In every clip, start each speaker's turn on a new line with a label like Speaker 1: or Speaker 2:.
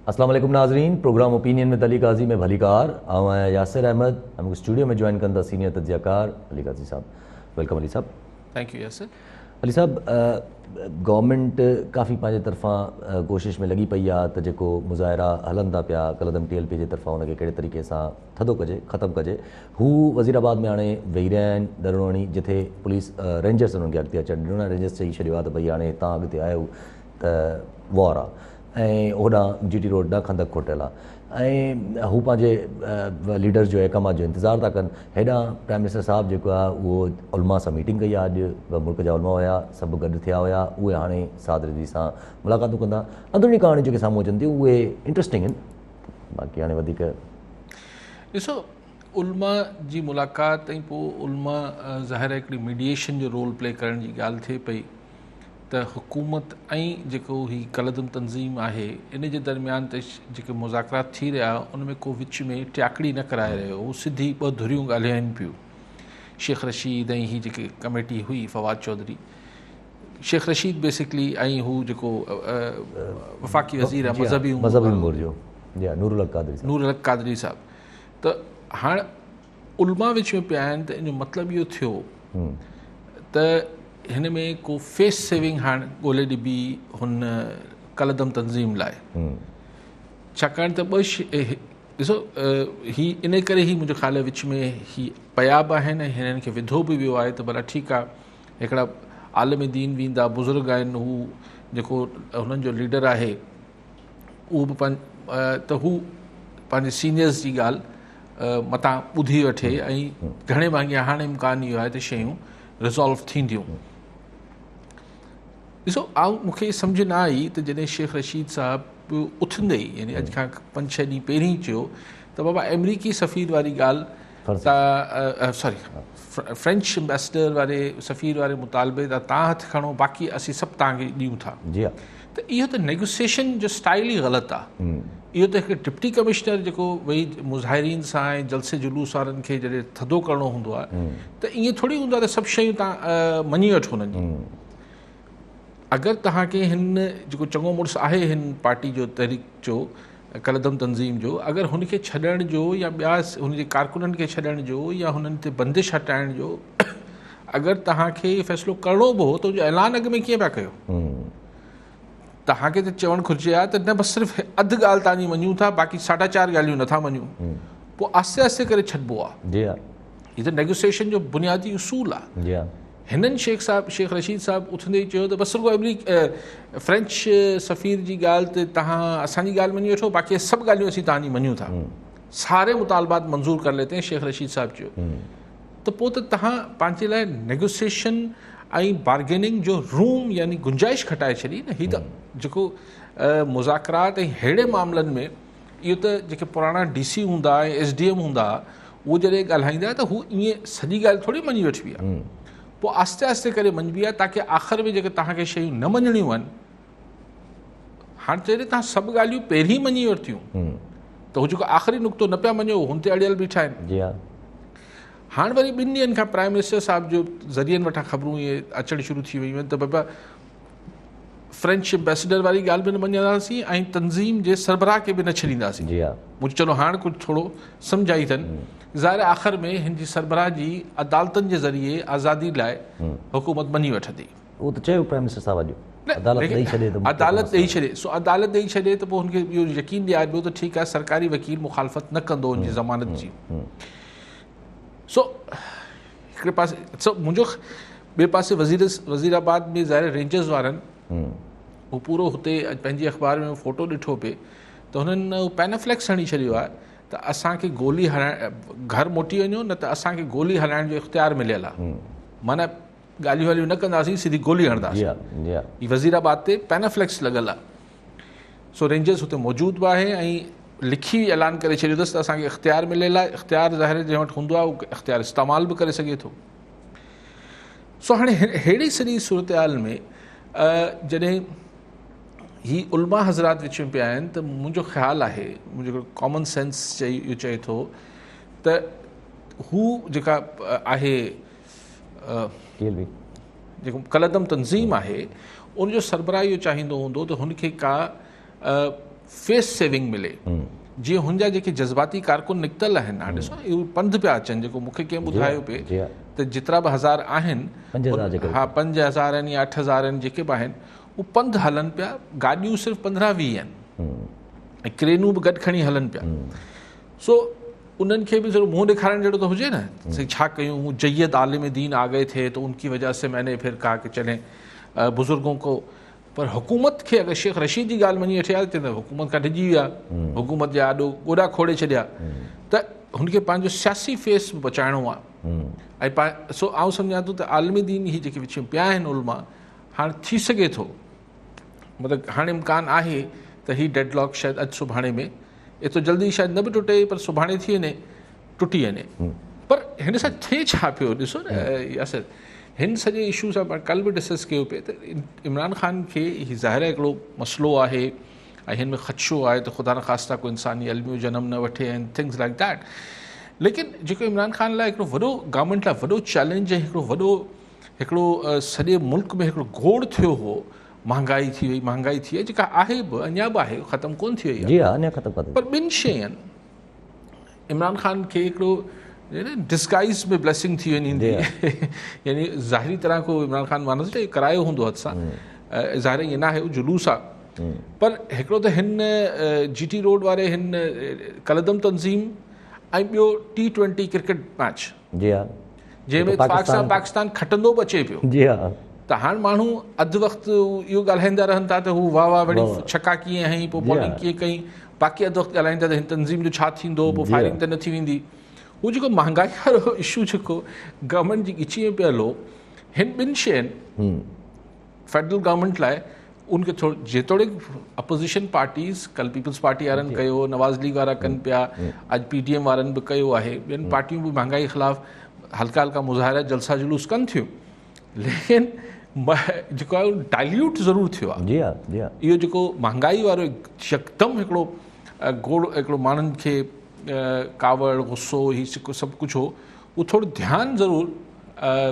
Speaker 1: اسلام عليڪم ناظرين پروگرام اوپينين ۾ علي قاضي ۾ ڀليڪار آئون آهيان ياسر احمد ۽ مونکي اسٽوڊيو ۾ جوائن ڪن ٿا سينيئر تجزيه ڪار علي قاضي صاحب welcome Ali صاحب.
Speaker 2: Thank you Yasir.
Speaker 1: Ali صاحب گورنمينٽ ڪافي پنهنجي طرفان ڪوشش ۾ لڳي پئي آهي ته جيڪو مظاهرا هلن ٿا پيا ڪالعدم ٽي ايل پي جي طرفان ان کي ڪهڙي طريقي سان ٿڌو ڪجي ختم ڪجي هو وزير آباد ۾ هاڻي ويهي رهيا آهن ڌرڻو هڻي جتي پوليس رينجرس انهن کي اڳتي اچڻ ڏنو ناهي رينجرس چئي ڇڏيو آهي ته ڀئي هاڻي هتان اڳتي آيو ته وار آهي ۽ هوڏانهن جي ٽي روڊ ڏانهن خندق کوٽيل آهي ۽ هو پنهنجي ليڊرز جو احڪامات جو انتظار ٿا ڪن. هيڏانهن پرائم منسٽر صاحب جيڪو آهي اهو علماء سان ميٽنگ ڪئي آهي اڄ ملڪ جا علماء هيا سڀ گڏ ٿيا هيا اهي هاڻي سعد رضوي سان ملاقاتون ڪندا. اندروني ڪهاڻيون جيڪي سامهون اچن ٿيون اهي انٽرسٽنگ آهن باقي هاڻي وڌيڪ.
Speaker 2: ڏسو علماء جي ملاقات ۽ پوء علماء ظاهر آهي هڪڙي ميڊيئيشن جو رول پلي ڪرڻ جي ڳالهه ٿئي پئي. ته حڪومت ۽ جيڪو هي ڪالعدم تنظيم آهي ان جي درميان ته جيڪي مذاڪرات ٿي رهيا ان ۾ ڪو وچ ۾ ٽياڪڙي نه ڪرائي رهيو هو سڌي ٻه ڌريون ڳالهائين پيون شيخ رشيد ۽ هي جيڪي ڪميٽي هئي فواد چوڌري شيخ رشيد بيسڪلي ۽ هو جيڪو وفاقي وزير آهي مذهبي
Speaker 1: مذهبي امور جو جي نور الحق قادري
Speaker 2: صاحب نور الحق قادري صاحب ته هاڻ علماء وچ ۾ پيا آهن ته ان جو مطلب اهو ٿيو ته هن ۾ ڪو فيس سيونگ هاڻ ڳولي ڏبي هن ڪالعدم تنظيم لاء ڇاڪاڻ ته ٻه ڏسو هي ان ڪري هي منهنجو خيال وچ ۾ هي پيا به آهن ۽ هنن کي وڌو به ويو آهي ته ڀلا ٺيڪ آهي هڪڙا عالم دين ويندا بزرگ آهن هو جيڪو هنن جو ليڊر آهي اهو به ته هو پنهنجي سينيئرز جي ڳالهه متان ٻڌي وٺي ۽ گهڻي ڀاڱي هاڻي امڪان اهو آهي ته شيون ريزالو ٿينديون. ڏسو آئون مون کي سمجهه نه آئي ته جڏهن شيخ رشيد صاحب اٿندي ئي يعني اڄ کان پنج ڇهه ڏينهن پهرين چيو ته بابا آمريڪي سفير واري ڳالهه ته سوري فرينچ امبيسڊر واري سفير واري مطالبي تان تان هٿ کڻو باقي اسين سڀ تان کي ڏيون ٿا.
Speaker 1: جي ها.
Speaker 2: ته اهو ته نيگوسيشن جو اسٽائل ئي غلط آ. اهو ته هڪ ڊپٽي ڪمشنر جيڪو ويهي مظاهرين سان ۽ جلسي جلوس وارن کي جڏهن ٿڌو ڪرڻو هوندو آ ته ائين ٿوري هوندو آ ته سڀ شيون تان مڃي وٺو انهن جي. اگر توهان کي هن جيڪو چڱو مڙس آهي هن پارٽي جو تحريڪ جو ڪالعدم تنظيم جو اگر هن کي ڇڏڻ جو يا ٻيا هن جي ڪارڪنن کي ڇڏڻ جو يا هنن تي بندش هٽائڻ جو اگر توهان کي فيصلو ڪرڻو به هو ته ان جو اعلان اڳ ۾ ڪيئن پيا ڪيو؟ توهان کي ته چوڻ گهرجي ها ته نه بس صرف اڌ ڳالهه توهان جي مڃون ٿا باقي ساڍا چار ڳالهيون نٿا مڃون پوء آهستي آهستي ڪري ڇڏبو آهي.
Speaker 1: جي ها.
Speaker 2: هي ته نيگوسيشن جو بنيادي اصول آهي.
Speaker 1: جي ها.
Speaker 2: هنن شيخ صاحب شيخ رشيد صاحب اٿندي ئي چيو ته بس رڳو آمريڪي فرينچ سفير جي ڳالهه تي توهان اسان جي ڳالهه مڃي وٺو باقي سڀ ڳالهيون اسين توهان جي مڃون ٿا ساري مطالبات منظور ڪر ليتي هين شيخ رشيد صاحب چيو ته پوء ته توهان پنهنجي لاء نيگوسيشن ۽ بارگيننگ جو روم يعني گنجائش کٽائي ڇڏي نه هي ته جيڪو مذاڪرات ۽ ههڙي معاملن ۾ اهو ته جيڪي پراڻا ڊي سي هوندا ۽ ايس ڊي ايم هوندا اهو جڏهن ڳالهائيندا ته هو ائين سڄي ڳالهه ٿوري مڃي وٺبي آهي پوء آهستي آهستي ڪري مڃبي آهي تاڪه آخر ۾ جيڪي توهان کي شيون نه مڃڻيون آهن هاڻ جڏهن توهان سڀ ڳالهيون پهرين مڃي ورتيون ته هو جيڪو آخري نقطو نه پيا مڃو هن تي اڙيل بيٺا آهن.
Speaker 1: جي ها.
Speaker 2: هاڻ وري ٻن ڏينهن کان پرائم منسٽر صاحب جو ذريعن وٽان خبرون اهي اچڻ شروع ٿي ويون آهن ته بابا فرينچ امبيسڊر واري ڳالهه به نه مڃينداسين ۽ تنظيم جي سربراهه کي به نه ڇڏينداسين.
Speaker 1: جي ها.
Speaker 2: مون چيو چلو هاڻ ڪجهه ٿورو سمجهه آئي اٿن. ظاهر آخر ۾ هن جي سربراهه جي عدالتن جي ذريعي آزادي لاء حڪومت مڃي وٺندي.
Speaker 1: اهو ته چيو پرائم منسٽر صاحب اڄ عدالت ڏئي ڇڏي ته
Speaker 2: عدالت ڏئي ڇڏي سو عدالت ڏئي ڇڏي ته پوء هن کي اهو يقين ڏياربو ته ٺيڪ آهي سرڪاري وڪيل مخالفت نه ڪندو هن جي ضمانت جي. سو هڪڙي پاسي سو منهنجو ٻئي پاسي وزير وزير آباد ۾ ظاهر رينجرز وارن هو پورو هتي پنهنجي اخبار ۾ فوٽو ڏٺو پئي ته هنن پينافليڪس هڻي ڇڏيو آهي ته اسان کي گولي هلائڻ گهر موٽي وڃو نه ته اسان کي گولي هلائڻ جو اختيار مليل آهي معنيٰ ڳالهيون والهيون نه ڪنداسين سڌي گولي هڻنداسين
Speaker 1: جي ها
Speaker 2: هي وزير آباد تي پينافليڪس لڳل آهي سو رينجرز هتي موجود به آهي ۽ لکي اعلان ڪري ڇڏيو اٿس ته اسان کي اختيار مليل آهي اختيار ظاهر جنهن وٽ هوندو آهي اهو اختيار استعمال به ڪري سگهي ٿو سو هاڻي ههڙي سڄي صورتحال ۾ جڏهن هي علماء حضرات وچ ۾ پيا آهن ته منهنجو خيال آهي منهنجو ڪامن سينس چئي اهو چئي ٿو ته هو جيڪا آهي جيڪو ڪالعدم تنظيم آهي ان جو سربراهه اهو چاهيندو هوندو ته هن کي ڪا فيس سيونگ ملي جيئن هن جا جيڪي جذباتي ڪارڪن نڪتل آهن هاڻي ڏسو اهي پنڌ پيا اچن جيڪو مون کي ڪنهن ٻڌايو پئي ته جيترا به هزار آهن ها 5000 آهن يا 8000 آهن جيڪي به آهن اهي پنڌ هلن پيا گاڏيون صرف 15 20 آهن ۽ ڪرينون به گڏ کڻي هلن پيا سو انهن کي به ٿورو منهن ڏيکارڻ جهڙو ته هجي نه سائين ڇا ڪيون هو جيد عالم دين آ گئي ٿي تو ان ڪي وجه سي مين ني پھر ڪها ڪي چلين بزرگون ڪو پر حڪومت کي اگر شيخ رشيد جي ڳالهه مڃي وٺي ها ته حڪومت کان ڊڄي ويا حڪومت جي آڏو گوڏا کوڙي ڇڏيا ته هن کي پنهنجو سياسي فيس به بچائڻو آهي ۽ سو آئون سمجهان ٿو ته عالم دين هي جيڪي وچ ۾ پيا آهن علماء هاڻ ٿي سگهي ٿو مطلب هاڻي امڪان آهي ته هي ڊيڊ لاڪ شايد اڄ سڀاڻي ۾ ايترو جلدي شايد نه به ٽٽي پر سڀاڻي ٿي وڃي ٽٽي وڃي پر هن سان ٿئي ڇا پيو ڏسو نه ياسر هن سڄي اشو سان پاڻ ڪل به ڊسڪس ڪيو پئي ته عمران خان کي هي ظاهر هڪڙو مسئلو آهي ۽ هن ۾ خدشو آهي ته خدا نخواسته ڪو انساني الميو جنم نه وٺي ۽ ٿنگس لائڪ that ليڪن جيڪو عمران خان لاء هڪڙو وڏو گورنمينٽ لاء وڏو چئلينج ۽ هڪڙو وڏو هڪڙو سڄي ملڪ ۾ هڪڙو گوڙ ٿيو هو مهانگائي ٿي وئي مهانگائي ٿي وئي جيڪا آهي به اڃا به آهي ختم ڪون ٿي وئي
Speaker 1: جي ها اڃا ختم ڪون
Speaker 2: پر ٻن شين عمران خان کي هڪڙو ڊسگائز ۾ بليسنگ ٿي وڃي هوندي يعني ظاهري طرح کو عمران خان مانس چئي ڪرايو هوندو هٿ سان ظاهر ائين ناهي جلوس آ پر هڪڙو ته هن جي ٽي روڊ واري هن ڪلدم تنظيم ۽ ٻيو ٽي ٽوئنٽي ڪرڪيٽ ميچ
Speaker 1: جي ها
Speaker 2: جنهن ۾ اتفاق سان پاڪستان کٽندو به اچي پيو
Speaker 1: جي ها
Speaker 2: ته هاڻ ماڻهو اڌ وقت اهو ڳالهائيندا رهن ٿا ته هو واهه واهه وڙي ڇڪا ڪيئن هنئي پوء بالنگ ڪيئن ڪئي باقي اڌ وقت ڳالهائين ٿا ته هن تنظيم جو ڇا ٿيندو پوء فائرنگ ته نه ٿي ويندي هو جيڪو مهانگائي وارو اشو جيڪو گورنمينٽ جي ڳچي ۾ پيل هو هن ٻن شين فيڊرل گورنمينٽ لاء ان کي ٿورو جيتوڻيڪ اپوزيشن پارٽيز ڪل پيپلز پارٽي وارن ڪيو نواز ليگ وارا ڪن پيا اڄ پي ڊي ايم وارن به ڪيو آهي ٻين پارٽيون به مهانگائي خلاف هلڪا هلڪا مظاهرا جلسا جلوس ڪن ٿيون ليڪن جيڪو آهي ڊائليوٽ ضرور ٿيو آهي
Speaker 1: جي ها جي ها
Speaker 2: اهو جيڪو مهانگائي وارو يڪدم هڪڙو گوڙ هڪڙو ماڻهن کي ڪاوڙ غصو هي سڀ ڪجهه هو اهو ٿورو ڌيان ضرور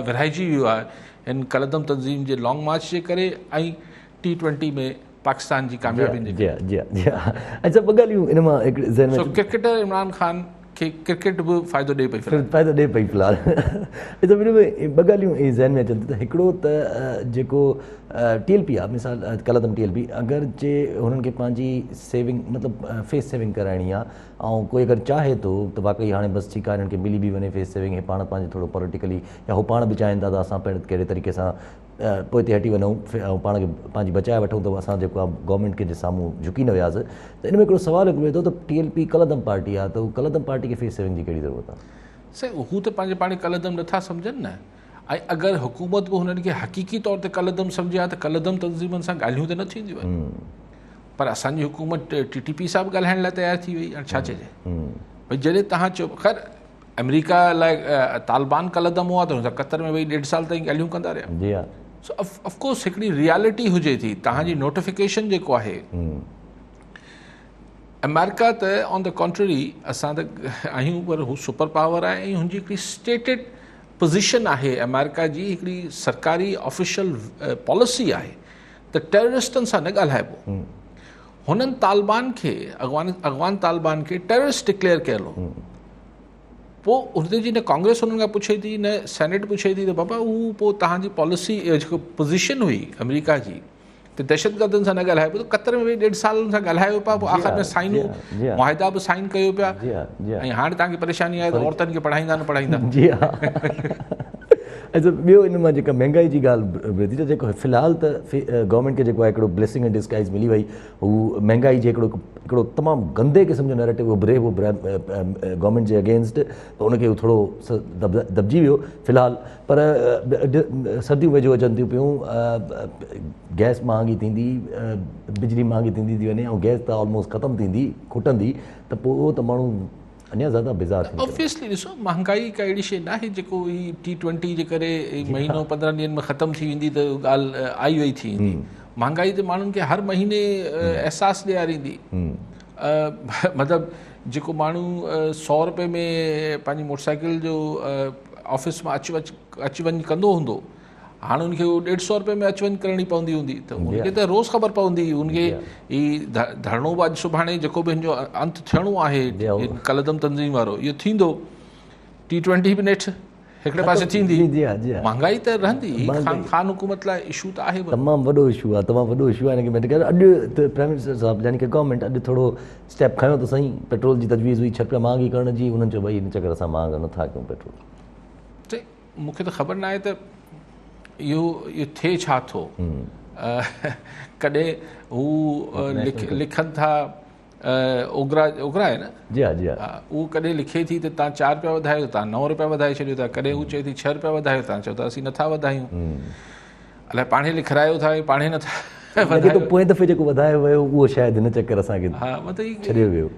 Speaker 2: ورهائجي ويو آهي هن ڪلعدم تنظيم جي لانگ مارچ جي ڪري ۽ ٽي ٽوئنٽي ۾ پاڪستان جي ڪاميابين
Speaker 1: جي ڪري. جي ها جي ها اڇا ٻه ڳالهيون ان مان هڪ ذهن ۾
Speaker 2: سو ڪرڪيٽر عمران خان کي ڪرڪيٽ به فائدو ڏئي پئي في الحال.
Speaker 1: فائدو ڏئي پئي في الحال. اڇا ان ۾ ٻه ڳالهيون ذهن ۾ اچن ٿيون ته هڪڙو ته جيڪو ٽي ايل پي آهي مثال ڪلعدم ٽي ايل پي اگر جي هنن کي پنهنجي سيونگ مطلب فيس سيونگ ڪرائڻي آهي ۽ ڪوئي اگر چاهي ٿو ته واقعي هاڻي بس ٺيڪ آهي هنن کي ملي به وڃي فيس سيونگ هي پاڻ پنهنجي ٿورو پوليٽيڪلي يا هو پاڻ به چاهين ٿا ته اسان پڻ ڪهڙي طريقي سان پوئتي هٽي وڃون ۽ پاڻ کي پنهنجي بچائي وٺون ته اسان جيڪو آهي گورنمينٽ کي جي سامهون جهڪي نه وياسي ته ان ۾ هڪڙو سوال هڪڙو ٿو ته ٽي ايل پي ڪلعدم پارٽي آهي ته ڪلعدم پارٽي کي فيس سيونگ جي ڪهڙي ضرورت آهي؟
Speaker 2: سائين هو ته پنهنجي پاڻ کي ڪلعدم نٿا سمجهن نه ۽ اگر حڪومت به هنن کي حقيقي طور تي ڪلعدم سمجهي ها ته ڪلعدم تنظيمن سان ڳالهيون ته نه ٿينديون آهن پر اسان جي حڪومت ٽي ٽي پي سان به ڳالهائڻ لاء تيار ٿي وئي هاڻي ڇا چئجي ڀئي جڏهن تهان چئو خير آمريڪا لاء طالبان ڪلعدم هئا ته قطر ۾ ويهي ڏيڍ سال تائين ڳالهيون ڪندا رهيا
Speaker 1: جي ها
Speaker 2: سو آف ڪورس هڪڙي ريالٽي هجي ٿي تهان جي نوٽيفڪيشن جيڪو آهي آمريڪا ته آن the ڪانٽري اسان ته آهيون پر هو سپر پاور آهي ۽ هن جي هڪڙي اسٽيٽيڊ پوزيشن آهي آمريڪا جي هڪڙي سرڪاري آفيشل پاليسي آهي ته ٽيررسٽن سان نه ڳالهائبو. هنن طالبان کي اغوان طالبان کي ٽيررسٽ ڊڪليئر ڪيل هو. پوء هتي جي نه ڪانگريس هنن کان پڇي ٿي نه سينيٽ پڇي ٿي ته بابا هو پوء توهان جي پاليسي جيڪو پوزيشن هئي آمريڪا جي ته دهشتگردن سان نه ڳالهائبو ته قطر ۾ ويهي ڏيڍ سال هن سان ڳالهايو پيا پوء آخر ۾ سائنون معاهدا به سائن ڪيو پيا ۽ هاڻي توهان کي پريشاني آهي ته عورتن کي پڙهائيندا نه پڙهائيندا.
Speaker 1: جي ها اچھا ٻيو ان مان جيڪا مهنگائي جي ڳالهه اڀري ٿي ته جيڪو في الحال ته گورنمينٽ کي جيڪو آهي هڪڙو بليسنگ ان ڊسگائز ملي وئي هو مهنگائي جي هڪڙو هڪڙو تمام گندي قسم جو نيريٽو اڀري هو گورنمينٽ جي اگينسٽ ته ان کي ٿورو دٻجي ويو في الحال پر سرديون ويجهو اچن ٿيون پيون گئس مهانگي ٿيندي بجلي مهانگي ٿيندي ٿي وڃي ۽ گئس ته آلموسٽ ختم ٿيندي کٽندي ته پوء اهو ته ماڻهو اڃا زياده بيزار ٿيندو.
Speaker 2: اوبويسلي ڏسو مهانگائي ڪا اهڙي شيء ناهي جيڪو هي ٽي ٽوئنٽي جي ڪري مهينو 15 ڏينهن ۾ ختم ٿي ويندي ته ڳالهه آئي وئي ٿي ويندي. مهانگائي ته ماڻهن کي هر مهيني احساس ڏياريندي. مطلب جيڪو ماڻهو 100 روپئي ۾ پنهنجي موٽر سائيڪل جو آفيس مان اچ وڃ ڪندو هوندو هاڻي ان کي 150 رپئي ۾ اچ وڃ ڪرڻي پوندي هوندي ته ان کي ته روز خبر پوندي. ان کي هي ڌرڻو به اڄ سڀاڻي جيڪو به هن جو انت ٿيڻو آهي ڪالعدم تنظيم وارو اهو ٿيندو. ٽي20 به نيٺ هڪڙي پاسي ٿيندي، مهانگائي ته رهندي. خان حڪومت لاء اشو ته آهي،
Speaker 1: تمام وڏو اشو آهي، تمام وڏو اشو آهي. هن کي مينٽين ڪرڻ اڄ ته پرائم منسٽر صاحب يعني ڪه گورنمينٽ اڄ ٿورو اسٽيپ کنيو ته سائين پيٽرول جي تجويز هئي 6 رپيا مهانگي ڪرڻ جي، انهن چيو ڀئي هن چڪر اسان مهانگا نٿا ڪيون پيٽرول.
Speaker 2: مون کي ته خبر ناهي ته اهو ٿئي ڇا ٿو. ڪڏهن هو لکن ٿا اوگرا، اوگرا آهي نه؟
Speaker 1: جي ها، جي ها.
Speaker 2: اهو ڪڏهن لکي ٿي ته توهان 4 رپيا وڌايو، توهان 9 رپيا وڌائي ڇڏيو ٿا. ڪڏهن هو چئي ٿي 6 رپيا وڌايو، توهان چئو ٿا اسين نٿا وڌايون. الائي پاڻهي لکرايو ٿا پاڻهي نٿا
Speaker 1: وڌايو. پوئين دفعي جيڪو وڌايو ويو اهو شايد هن چڪر اسان کي ڇڏيو ويو،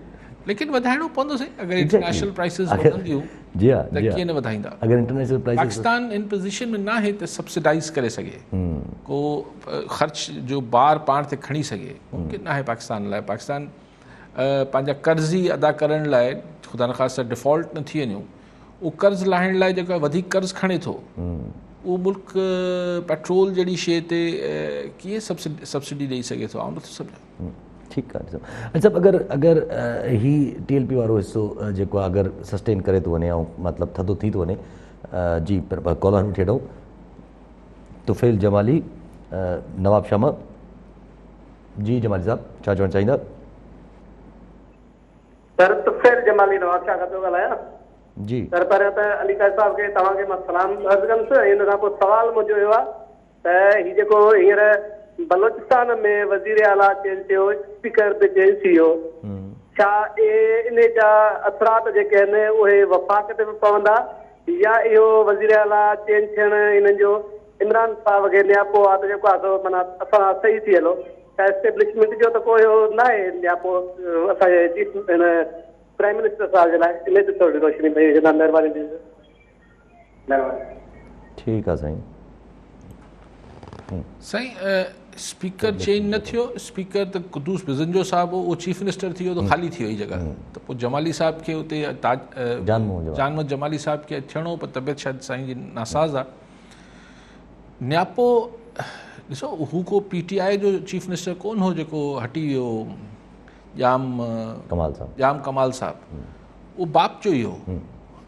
Speaker 2: ليڪن وڌائڻو پوندو سائين. اگر انٽرنيشنل پرائسز وڌنديون
Speaker 1: جي ها
Speaker 2: ته ڪيئن نه وڌائيندا.
Speaker 1: اگر انٽرنيشنل پرائسز
Speaker 2: پاڪستان ان پوزيشن ۾ ناهي ته سبسڊائز ڪري سگهي، ڪو خرچ جو بار پاڻ تي کڻي سگهي، ممڪن ناهي پاڪستان لاء. پاڪستان پنهنجا قرض ئي ادا ڪرڻ لاء خدا نخواسته ڊفالٽ نه ٿي وڃون، اهو قرض لاهڻ لاء جيڪو وڌيڪ قرض کڻي ٿو اهو ملڪ پيٽرول جهڙي شيء تي ڪيئن سبسڊي ڏئي سگهي ٿو؟ آئون نٿو سمجهان.
Speaker 1: ٺيڪ آهي اچھا صاحب، اگر اگر هي ٽي ايل پي وارو حصو جيڪو آهي اگر سسٽين ڪري ٿو وڃي ۽ مطلب ٿڌو ٿي ٿو وڃي. جي پر ڪالر وٺي وٺون. طفيل جمالي نواب شاهه مان. جي جمالي صاحب ڇا چوڻ چاهيندا؟
Speaker 3: سر طفيل جمالي نواب شاهه کان پيو ڳالهايان.
Speaker 1: جي
Speaker 3: سر پهريان ته علي قاضي صاحب کي توهان کي مان سلام عرض ڪندس ۽ ان کان پوء سوال منهنجو اهو آهي ته هي جيڪو هينئر بلوچستان ۾ وزير اعليٰ چينج ٿيو، اسپيڪر به چينج ٿي ويو، ڇا اهي انهي جا اثرات جيڪي آهن اهي وفاق تي به پوندا يا اهو وزير اعليٰ چينج ٿيڻ انهن جو عمران صاحب کي نياپو آهي ته جيڪو آهي سو معنيٰ اسان صحيح ٿي هلو؟ ڇا اسٽيبلشمينٽ جو ته ڪو اهو ناهي نياپو اسان جي چيف هن پرائم منسٽر صاحب جي لاء؟ انهي تي ٿوري روشني پئي وجهندا مهرباني ٿيندي.
Speaker 1: ٺيڪ آ سائين.
Speaker 2: سائين اسپيڪر چينج نه ٿيو، اسپيڪر ته قدوس بزنجو صاحب هو، اهو چيف منسٽر ٿي ويو ته خالي ٿي وئي جڳهه، ته پوء جمالي صاحب کي اتي تاج جان محمد جمالي صاحب کي ٿيڻو، پر طبيعت شايد سائين جي ناساز آ. نياپو ڏسو هو ڪو پي ٽي آء جو چيف منسٽر ڪون هو جيڪو هٽي ويو ڄام
Speaker 1: ڪمال صاحب،
Speaker 2: ڄام ڪمال صاحب اهو باپ جو ئي هو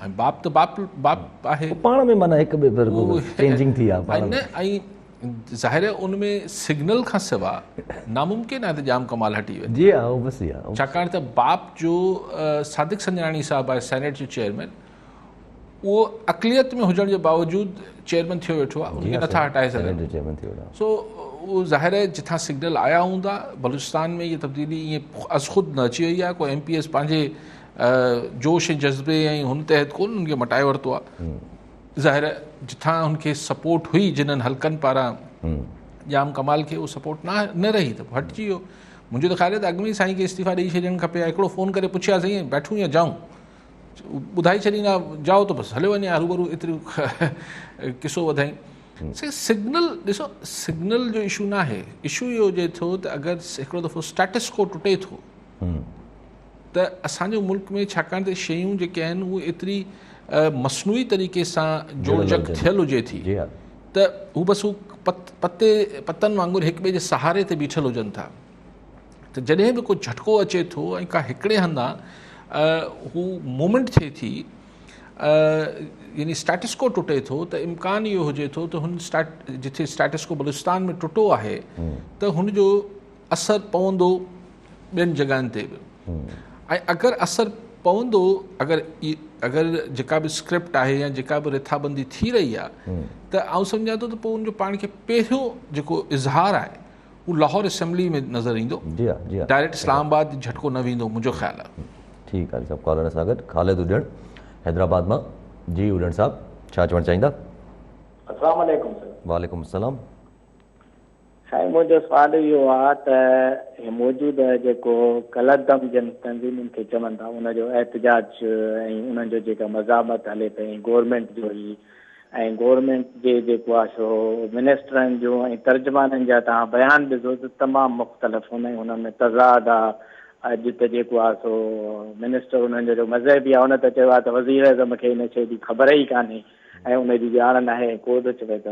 Speaker 2: ۽ باپ ته باپ باپ آهي.
Speaker 1: پاڻ ۾ معنيٰ هڪ ٻئي ڀيرو چينجنگ ٿي آهي پاڻ
Speaker 2: ۾. ۽ ظاهر آهي ان ۾ سگنل کان سوا ناممڪن آهي ته ڄام ڪمال هٽي وڃي.
Speaker 1: جي ها اوبوسلي ها.
Speaker 2: ڇاڪاڻ ته باپ جو صادق سنجراڻي صاحب آهي سينيٽ جو چيئرمين، اهو اقليت ۾ هجڻ جي باوجود چيئرمين ٿيو ويٺو آهي، ان کي نٿا هٽائي سگهن. سو اهو ظاهر آهي جتان سگنل آيا هوندا. بلوچستان ۾ اها تبديلي ائين از خود نه اچي وئي آهي، ڪو ايم پي ايس پنهنجي جوش ۽ جذبي ۽ هن تحت ڪونه هن کي مٽائي ورتو آهي. ظاهر آهي جتان هن کي سپورٽ هئي جنن حلقن پاران ڄام ڪمال کي اهو سپورٽ نه رهي ته هٽجي ويو. منهنجو ته خيال آهي ته اڳ ۾ ئي سائين کي استعيفا ڏئي ڇڏڻ کپي ها. هڪڙو فون ڪري پڇي ها سائين بيٺون يا جائون، ٻڌائي ڇڏيندا جائو ته بس هليو وڃي ها، هروڀرو ايترو قصو وڌائين. سائين سگنل ڏسو، سگنل جو اشو نه آهي، اشو اهو هجي ٿو ته اگر هڪڙو دفعو اسٽيٽس ڪو ٽٽي ٿو ته اسانجو ملڪ ۾ ڇاڪاڻ ته شيون جيڪي آهن اهي ايتري مصنوعي طريقي سان جوڙجڪ ٿيل هجي ٿي ته هو بس هو پتي پتن وانگر هڪ ٻئي جي سهاري تي بيٺل هجن ٿا، ته جڏهن به ڪو جهٽڪو اچي ٿو ۽ ڪا هڪڙي هنڌان هو مومينٽ ٿئي ٿي يعني اسٽيٽس ڪو ٽٽي ٿو ته امڪان اهو هجي ٿو ته هن جتي اسٽيٽس ڪو بلوچستان ۾ ٽٽو آهي ته هن جو اثر پوندو ٻين جڳهن تي به. ۽ اگر اثر پوندو، اگر اگر جيڪا به اسڪرپٽ آهي يا جيڪا به رٿابندي ٿي رهي آهي ته آئون سمجهان ٿو ته پوء ان جو پاڻ کي پهريون جيڪو اظهار آهي هو لاهور اسيمبلي ۾ نظر ايندو،
Speaker 1: جي ها جي ها،
Speaker 2: ڊائريڪٽ اسلام آباد جهٽڪو نه ويندو منهنجو خيال آهي.
Speaker 1: ٺيڪ آهي صاحب. ڪالر سان گڏ خالد اڏڻ حيدرآباد مان. جي اڏڻ صاحب ڇا چوڻ چاهيندا؟
Speaker 4: السلام عليڪم سر.
Speaker 1: وعليڪم السلام.
Speaker 4: سائين منهنجو سوال اهو آ ته هي موجوده جيڪو ڪالعدم جن تنظيمن کي چون ٿا ان جو احتجاج ۽ انهن جو جيڪا مزاحمت هلي پئي ۽ گورنمينٽ جو هي ۽ گورنمينٽ جي جيڪو آ سو منسٽرن جو ۽ ترجمانن جا توهان بيان ڏسو ته تمام مختلف هن ۽ هن ۾ تضاد آ. اڄ ته جيڪو آ سو منسٽر انهن جو جو مذهبي آ ان ته چيو آ ته وزيراعظم کي ان شيء جي خبر ئي ڪانهي. ۽ ان جي ڄاڻ ناهي ۽ ڪو ٿو چوي ته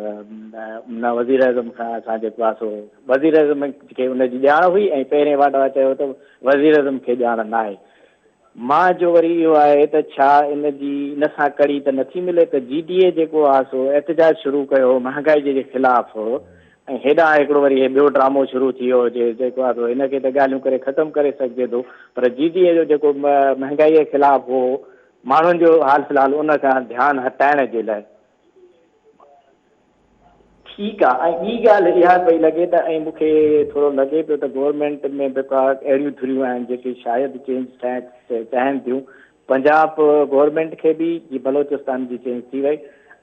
Speaker 4: نه وزيراعظم کان اسان جيڪو آهي سو وزيراعظم کي ان جي ڄاڻ هئي ۽ پهرين واڍا چيو ته وزيراعظم کي ڄاڻ ناهي. مان جو وري اهو آهي ته ڇا ان جي ان سان ڪڙي ته نٿي ملي ته جي ڊي اي جيڪو آهي سو احتجاج شروع ڪيو هو مهانگائي جي خلاف ۽ هيڏانهن هڪڙو وري هي ٻيو ڊرامو شروع ٿي ويو هجي جيڪو آهي سو هن کي ته ڳالهيون ڪري ختم ڪري سگهجي ٿو پر جي ڊي اي جو جيڪو مهانگائي جي خلاف هو ماڻهن جو حال في الحال ان کان ڌيان هٽائڻ جي لاء ٺيڪ آ ۽ ٻي ڳالهه اها پئي لڳي ته ۽ مون کي ٿورو لڳي پيو ته گورنمينٽ ۾ به ڪا اهڙيون ڌريون آهن جيڪي شايد چينج چاهين ٿيون پنجاب گورنمينٽ کي به جي بلوچستان جي چينج ٿي وئي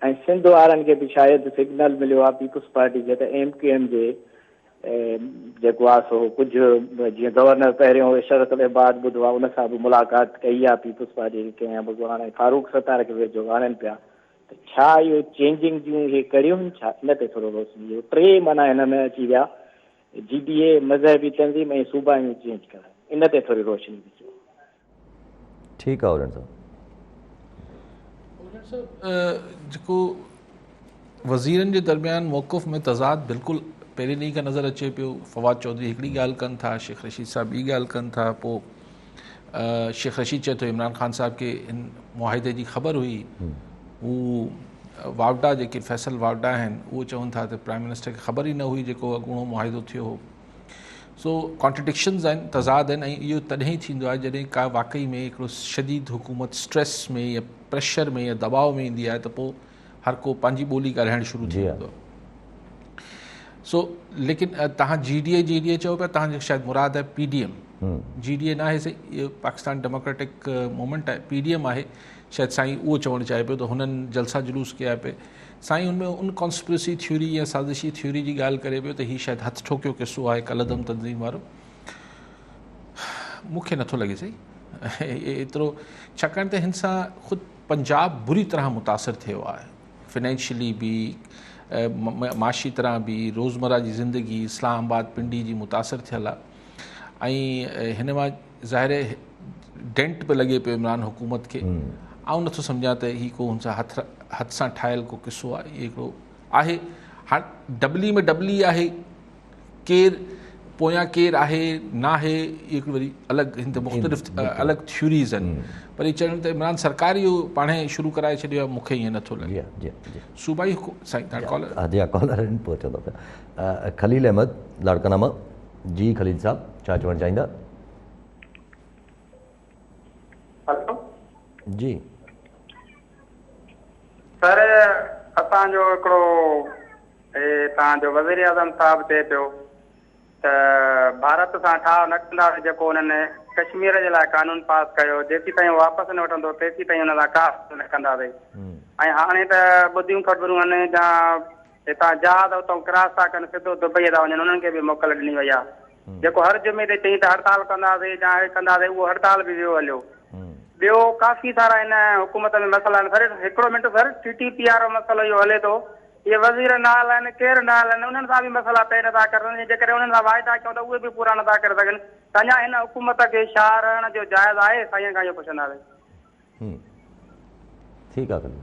Speaker 4: ۽ سنڌ وارن کي به شايد سگنل مليو آ پيپلز پارٽي کي ته ايم ڪيو ايم جي جيڪو آ سو ڪجهه جيئن گورنر پهريون عشرت العباد ٻڌو آ ان سان به ملاقات ڪئي آ پيپلز پارٽي جي ڪنهن اڳواڻ ۽ فاروق ستار کي ويجهو آڻين پيا ته ڇا اهو چينجنگ جون اهي ڪڙيون هن ڇا؟ ان تي ٿورو روشني ڏيو. ٽي معنيٰ هن ۾ اچي ويا، جي ڊي اي، مذهبي تنظيم ۽ صوبائيون چينج ڪرڻ. ان تي ٿوري روشني وجهو.
Speaker 1: ٺيڪ آ اوڍڻ صاحب.
Speaker 2: اوڍڻ صاحب جيڪو وزيرن جي درميان موقف ۾ تضاد بلڪل پهرين ڏينهن کان نظر اچي پيو. فواد چوڌري هڪڙي ڳالهه ڪن ٿا، شيخ رشيد صاحب ٻي ڳالهه ڪن ٿا، پوء شيخ رشيد چئي ٿو عمران خان صاحب کي ان معاهدي جي خبر هئي هو واوڊا جيڪي فيصل واوڊا آهن اهو چون ٿا ته پرائم منسٽر کي خبر ئي نه هئي جيڪو اڳوڻو معاهدو ٿيو هو سو ڪانٽرڊڪشنز آهن تضاد آهن ۽ اهو تڏهن ئي ٿيندو آهي جڏهن ڪا واقعي ۾ هڪڙو شديد حڪومت اسٽريس ۾ يا پريشر ۾ يا دٻاء ۾ ايندي آهي ته پوء هر ڪو پنهنجي ٻولي ڳالهائڻ شروع ٿي ويندو آهي سو ليڪن تهان G D A G D A چئو پيا تهان جو شايد مراد آهي P D M G D A نه آهي سائين اهو پاڪستان ڊيموڪريٽڪ موومينٽ آهي پي ڊي ايم آهي شايد سائين اهو چوڻ چاهي پيو ته هنن جلسا جلوس ڪيا پئي سائين ان ۾ ان ڪانسپرسي ٿيوري يا سازشي ٿيوري جي ڳالهه ڪري پيو ته هي شايد هٿ ٺوڪيو قصو آهي ڪلعدم تنظيم وارو مون کي نٿو لڳي سائين ايترو ڇاڪاڻ ته هن سان خود پنجاب بري طرح متاثر ٿيو آهي فنانشلي به معاشي طرح به روزمره جي زندگي اسلام آباد پنڊي جي متاثر ٿيل آهي ۽ هن مان ظاهر ڊينٽ به لڳي پيو عمران حڪومت کي آئون نٿو سمجهان ته هي ڪو هن سان هٿ هٿ سان ٺاهيل ڪو قصو آهي هي هڪڙو آهي هاڻ ڊبلي ۾ ڊبلي آهي ڪير پويان ڪير آهي ناهي اهي هڪڙي وري الڳ هن تي مختلف الڳ ٿيوريز آهن پر هي چوڻ ته عمران سرڪار اهو پاڻهي شروع ڪرائي ڇڏيو آهي مون کي ائين نٿو لڳي جي جي صوبائي سائين تان ڪالر
Speaker 1: جي ڪالر آهن پوء چوندو پيا خليل احمد لاڙڪاڻا مان جي خليل صاحب ڇا چوڻ چاهيندا
Speaker 5: هلو
Speaker 1: جي
Speaker 5: سر اسان جو هڪڙو هي توهان جو وزيراعظم صاحب چئي پيو ته ڀارت سان ٺاهه نه ڪنداسين جيڪو انهن ڪشمير جي لاء قانون پاس ڪيو جيسين تائين اهو واپس نه وٺندو تيسين تائين ان سان ڪا ڳالهه نه ڪنداسين ۽ هاڻي ته ٻڌيون خبرون آهن جا هتان جهاز اتان ڪراس ٿا ڪن سڌو دبئي ٿا وڃن انهن کي به موڪل ڏني وئي آهي جيڪو هر جمعي تي چئين ته هڙتال ڪنداسين يا هي ڪنداسين اهو هڙتال به ويو هليو ٻيو ڪافي سارا هن حڪومت ۾ مسئلا آهن سر هڪڙو منٽ سر ٽي ٽي پي وارو مسئلو اهو هلي ٿو اهي وزير نه هلن، ڪير نه هلن، انهن سان به مسئلا طئي نه ٿا ڪري سگهن، جيڪڏهن انهن سان واعدا ڪيون ته اهي به پورا نه ٿا ڪري سگهن ته اڃا هن حڪومت کي ڇا رهڻ جو جائز آهي؟ سائين کان اهو پڇنداسين.
Speaker 1: ٺيڪ آ خليل.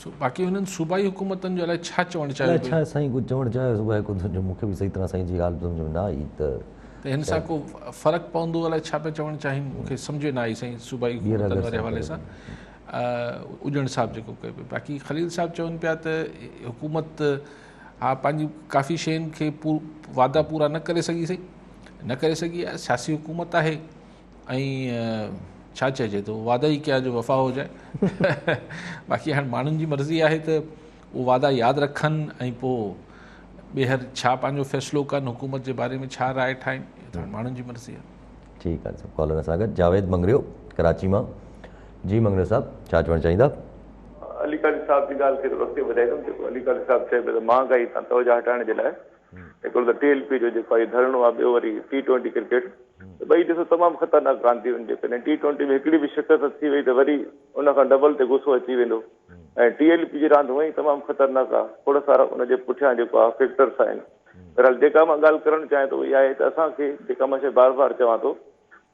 Speaker 2: سو باقي انهن صوبائي حڪومتن جو الائي ڇا چوڻ چاهيو
Speaker 1: الائي ڇا سائين ڪجهه چوڻ چاهيو صوبائي حڪومتن جو مون کي به صحيح طرح سائين جي ڳالهه سمجهه ۾ نه آئي ته
Speaker 2: ته هن سان ڪو فرق پوندو الائي ڇا پيا چوڻ چاهين مون کي سمجهه نه آئي سائين صوبائي حڪومتن واري حوالي سان. اڄڻ صاحب جيڪو ڪيو پيو باقي خليل صاحب چون پيا ته حڪومت ها پنهنجي ڪافي شين کي وعدا پورا نه ڪري سگهي سهي نه ڪري سگهي آهي سياسي حڪومت آهي ۽ ڇا چئجي ٿو وعدا ئي ڪيا جو وفا هو جائي باقي هاڻي ماڻهن جي مرضي آهي ته اهو وعدا ياد رکن ۽ پوء ٻيهر ڇا پنهنجو فيصلو ڪن حڪومت جي باري ۾ ڇا راء ٺاهين اهو ته ماڻهن جي مرضي آهي.
Speaker 1: ٺيڪ آهي سر ڪالر سان گڏ جاويد مڱريو ڪراچي مان جي مڱريو صاحب ڇا چوڻ چاهيندا.
Speaker 6: علي قاضي صاحب جي ڳالهه کي ٿورو اڳتي وڌائيندم جيڪو علي قاضي صاحب چئي پيو ته مهانگائي تان توجه هٽائڻ جي لاء هڪڙو ته ٽي ايل پي جو جيڪو آهي ڌرڻو آهي ٻيو وري ٽي ٽوئنٽي ڪرڪيٽ ته ٻئي ڏسو تمام خطرناڪ رانديون آهن جيڪڏهن ٽي ٽوئنٽي ۾ هڪڙي به شڪست ٿي وئي ته وري ان کان ڊبل تي غصو اچي ويندو ۽ ٽي ايل پي جي راند هونئن ئي تمام خطرناڪ آهي کوڙ سارا ان جي پٺيان جيڪو آهي فيڪٽرس آهن بهرحال جيڪا مان ڳالهه ڪرڻ چاهيان ٿو اها آهي ته اسان کي جيڪا مان شيء بار بار چوان ٿو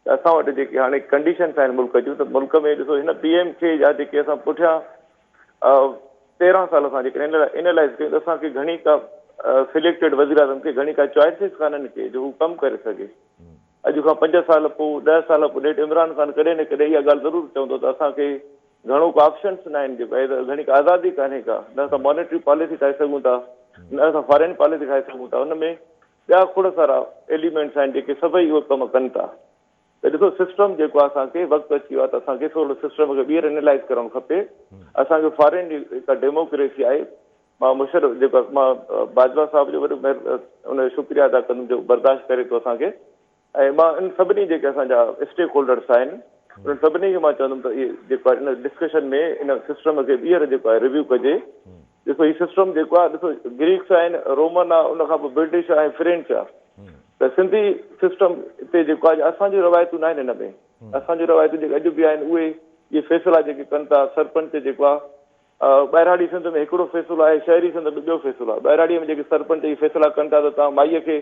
Speaker 6: ته اسان وٽ جيڪي هاڻي ڪنڊيشنس آهن ملڪ جون ته ملڪ ۾ ڏسو هن پي ايم کي يا جيڪي اسان پٺيان 13 سال اسان جيڪڏهن اينالائز ڪيون ته اسان کي گهڻي ڪا سليڪٽيڊ وزيراعظم کي گهڻي ڪا چوائسز ڪانهن ڪي جو هو ڪم ڪري سگهي. اڄ کان 5 سال پوء، 10 سال پوء نيٺ عمران خان ڪڏهن نه ڪڏهن اها ڳالهه ضرور چوندو ته اسان کي گهڻو ڪو آپشنس نه آهن جيڪو آهي ته گهڻي ڪا آزادي ڪانهي ڪا، نه اسان مانيٽري پاليسي ٺاهي سگهون ٿا نه اسان فارين پاليسي ٺاهي سگهون ٿا. ان ۾ ٻيا کوڙ سارا ايليمينٽس آهن جيڪي سڀئي اهو ڪم ڪن ٿا. ته ڏسو سسٽم جيڪو آهي اسان کي وقت اچي ويو آهي ته اسان کي ٿورو سسٽم کي ٻيهر اينالائز ڪرڻ کپي. اسان کي فارين جي جيڪا ڊيموڪريسي آهي، مان مشرف جيڪو مان باجوا صاحب جو وڏو ان جو شڪريه ادا ڪندم جو برداشت ڪري ٿو اسان کي، ۽ مان ان سڀني جيڪي اسان جا اسٽيڪ هولڊرس آهن انهن سڀني کي مان چوندم ته اهي جيڪو آهي ان ڊسڪشن ۾ ان سسٽم کي ٻيهر جيڪو آهي ريويو ڪجي. ڏسو هي سسٽم جيڪو آهي، ڏسو گريڪس آهن، رومن آهي، ان کان پوء برٽش آهي ۽ فرينچ آهي، ته سنڌي سسٽم هتي جيڪو آهي اسان جون روايتون ناهن هن ۾، اسان جون روايتون جيڪي اڄ به آهن اهي اهي فيصلا جيڪي ڪن ٿا سرپنچ جيڪو آهي ٻهراڙي سنڌ ۾ هڪڙو فيصلو آهي، شهري سنڌ ۾ ٻيو فيصلو آهي. ٻهراڙيء ۾ جيڪي سرپنچ اهي فيصلا ڪن ٿا ته توهان مائيء کي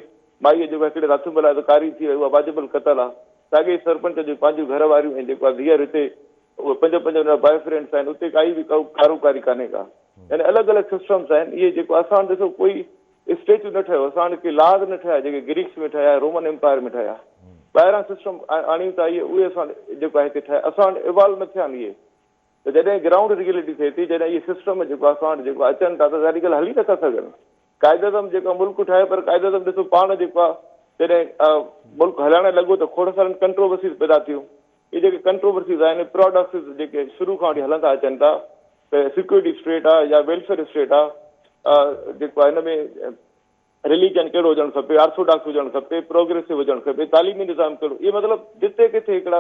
Speaker 6: مائيء جيڪو هڪڙي رات ملائي ته ڪاري ٿي وئي اها واجب القتل آهي. ساڳي ئي سرپنچ جون پنهنجون گهر واريون ۽ جيڪو آهي ڌيئر هتي اهي پنج پنج ان جا بواء فرينڊس آهن اتي ڪائي به ڪارو ڪاري ڪانهي ڪا. يعني الڳ الڳ سسٽمس آهن اهي جيڪو اسان وٽ ڏسو ڪوئي اسٽيچو نه ٺهيو اسان وٽ ڪي لاز نه ٺهيا جيڪي گريڪس ۾ ٺهيا رومن امپائر ۾ ٺهيا. ٻاهران سسٽم آڻيون ٿا اهي اهي اسان وٽ جيڪو آهي هتي ٺهيا اسان وٽ ايوالو نه ٿيا آهن اهي. ته جڏهن گرائونڊ ريئلٽي ٿئي ٿي، جڏهن اهي سسٽم جيڪو اسان وٽ جيڪو اچن ٿا ته ظاهري ڳالهه هلي نٿا سگهن. قائداعظم جيڪو ملڪ ٺاهيو پر قائداعظم ڏسو پاڻ جيڪو آهي جڏهن ملڪ هلائڻ لڳو ته کوڙ سارن ڪنٽروورسيز پيدا ٿيون. اهي جيڪي ڪنٽروورسيز آهن، پراڊاڪسز جيڪي شروع کان وٺي هلندا اچن ٿا ته سيڪيورٽي اسٽيٽ آهي يا ويلفيئر اسٽيٽ آهي، جيڪو آهي هن ۾ رليجن ڪهڙو هجڻ کپي، آرٿوڊاڪس هجڻ کپي، پروگريسو هجڻ کپي، تعليمي نظام ڪهڙو، اهي مطلب جتي ڪٿي هڪڙا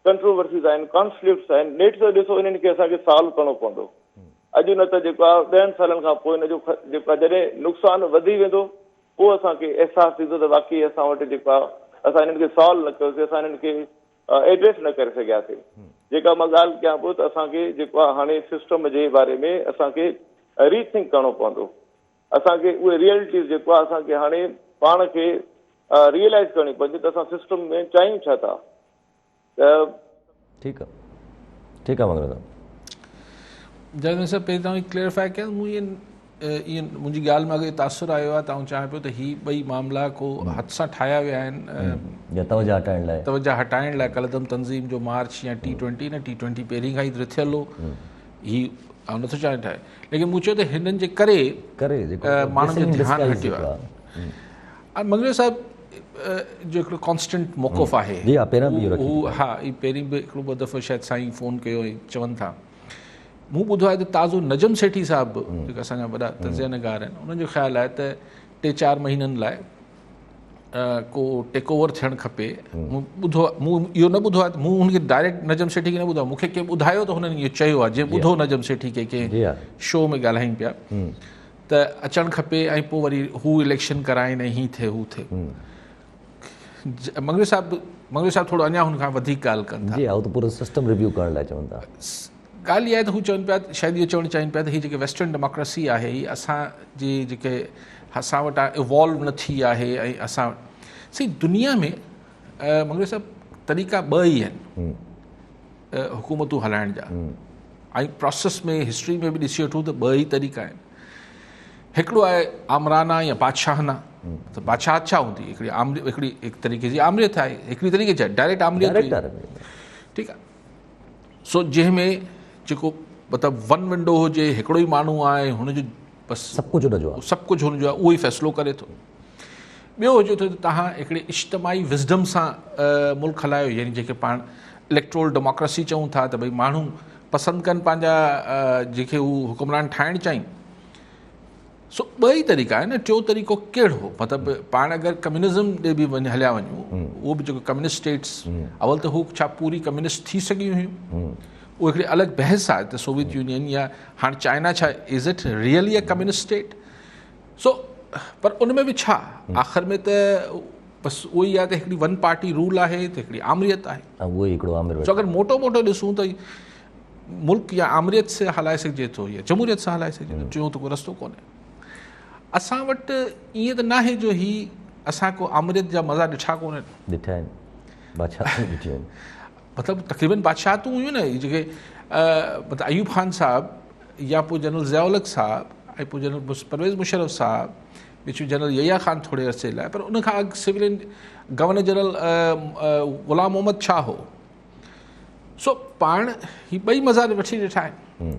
Speaker 6: ڪنٽروورسيز آهن، ڪانفلڪٽس آهن، نيٺ ته ڏسو انهن کي اسان کي سالو ڪرڻو پوندو. اڄ نه ته جيڪو آهي ڏهن سالن کان پوء ان جو جيڪو آهي جڏهن نقصان وڌي ويندو پوء اسان کي احساس ٿيندو ته واقعي اسان وٽ جيڪو آهي اسان انهن کي سالو نه ڪيوسين، اسان انهن کي ايڊريس نه ڪري سگهياسين. جيڪا مان ڳالهه ڪيان پيو ته اسان کي جيڪو آهي هاڻي سسٽم جي باري ۾ اسان کي ري ٿنڪ ڪرڻو پوندو. اسان کي اهي ريئلٽيز جيڪو آهي اسان کي هاڻي پاڻ کي ريئلائز ڪرڻيون پونديون ته اسان سسٽم ۾ چاهيون ڇا ٿا ته.
Speaker 1: ٺيڪ آ ٺيڪ آ مڱريو صاحب.
Speaker 2: جاويد صاحب پهرين توهان ڪليريفائي ڪيو مون ايئن ايئن منهنجي ڳالهه ۾ اگر تاثر آيو آهي ته آئون چاهيان پيو ته هي ٻئي معاملا ڪو هٿ سان ٺاهيا ويا آهن
Speaker 1: يا توجه هٽائڻ لاء
Speaker 2: توجه هٽائڻ لاء ڪالعدم تنظيم جو مارچ يا ٽي ٽوئنٽي نه ٽي ٽوئنٽي پهرين کان ئي رٿيل هو هي آئون نٿو چاهيان ٺاهي ليڪن مون چيو ته هنن جي ڪري
Speaker 1: ڪري جيڪو
Speaker 2: ماڻهن جو ڌيان هٽيو آهي ۽ مڱريو صاحب جو هڪڙو ڪانسٽنٽ موقف آهي
Speaker 1: جي ها پهريان به اهو رکي
Speaker 2: هو ها هي پهرين به هڪڙو ٻه دفعو شايد سائين فون ڪيو ۽ چون ٿا مون ٻڌو آهي ته تازو نجم سيٺي صاحب به جيڪا اسان جا وڏا تجزيه نگار آهن انهن جو خيال آهي ته ٽي چار مهينن لاء ڪو ٽيڪ اوور ٿيڻ کپي. مون ٻڌو مون اهو نه ٻڌو آهي مون هن کي ڊائريڪٽ نجم سيٺي کي نه ٻڌو آهي مون کي ڪنهن ٻڌايو ته هنن اهو چيو آهي جنهن ٻڌو نجم سيٺي کي ڪنهن شو ۾ ڳالهائين پيا ته اچڻ کپي ۽ پوء وري هو اليڪشن ڪرائين ۽ هي ٿئي هو ٿئي. مڱريو صاحب مڱريو صاحب ٿورو اڃا هن کان وڌيڪ ڳالهه ڪن ٿا.
Speaker 1: جي ها هو ته پورو سسٽم ريويو ڪرڻ لاء چون ٿا.
Speaker 2: ڳالهه اها آهي ته هو چون پيا شايد اهو چوڻ چاهين پيا ته هي جيڪي ويسٽرن ڊيموڪريسي آهي هي اسان جي جيڪي اسان وٽان ايوالو نه ٿي آهي ۽ اسان سي دنيا ۾ مڱريو صاحب طريقا ٻه ئي آهن حڪومتون هلائڻ جا ۽ پروسيس ۾ هسٽري ۾ به ڏسي وٺون ته ٻه ئي طريقا آهن. هڪڙو آهي آمرانه يا بادشاهانه ته بادشاهت ڇا هوندي هڪڙي آمري هڪڙي هڪ طريقي جي آمريت آهي هڪڙي طريقي جا ڊائريڪٽ آمريت ٺيڪ آهي سو جنهن ۾ جيڪو مطلب ون ونڊو هجي هڪڙو ئي ماڻهو آهي هن جو بس
Speaker 1: سڀ ڪجهه هن جو آهي
Speaker 2: سڀ ڪجهه هن جو آهي اهو ئي فيصلو ڪري ٿو ٻيو هجي ٿو ته توهان هڪڙي اجتماعي وزڊم سان ملڪ هلايو يعني جيڪي پاڻ اليڪٽرول ڊيموڪريسي چئون ٿا ته ڀئي ماڻهو پسند ڪن پنهنجا جيڪي هو حڪمران ٺاهڻ چاهين سو ٻه ئي طريقا آهن نه ٽيون طريقو ڪهڙو مطلب پاڻ اگر ڪميونزم ڏي به وڃ هليا وڃون اهو به جيڪو ڪميونسٽ اسٽيٽس اول ته هو ڇا پوري ڪميونسٽ ٿي سگهيون هيون اهو هڪڙي الڳ بحث آهي ته سوويت يونين يا هاڻ چائنا ڇا is it really a communist state سو پر ان ۾ به ڇا آخر ۾ ته بس اهو ئي آهي ته هڪڙي ون پارٽي رول آهي ته هڪڙي آمريت آهي.
Speaker 1: اهو ئي هڪڙو آمر
Speaker 2: سو اگر موٽو موٽو ڏسون ته ملڪ يا آمريت سان هلائي سگهجي ٿو يا جمهوريت سان هلائي سگهجي ٿو ٽيون ته ڪو رستو ڪونهي. اسان وٽ ائين ته ناهي جو هي اسان ڪو آمريت جا مزا ڏٺا ڪونهن.
Speaker 1: ڏٺا آهن بادشاهتون ڏٺيون آهن.
Speaker 2: مطلب تقريبن بادشاهتون هيون نه جيڪي مطلب ايوب خان صاحب يا پوء جنرل ضياء الحق صاحب ۽ پوء جنرل پرويز مشرف صاحب، وچ ۾ جنرل يحيٰ خان ٿوري عرصي لاء، پر ان کان اڳ سويلين گورنر جنرل غلام محمد ڇا هو؟ سو پاڻ هي ٻئي مزا وٺي ڏٺا آهن.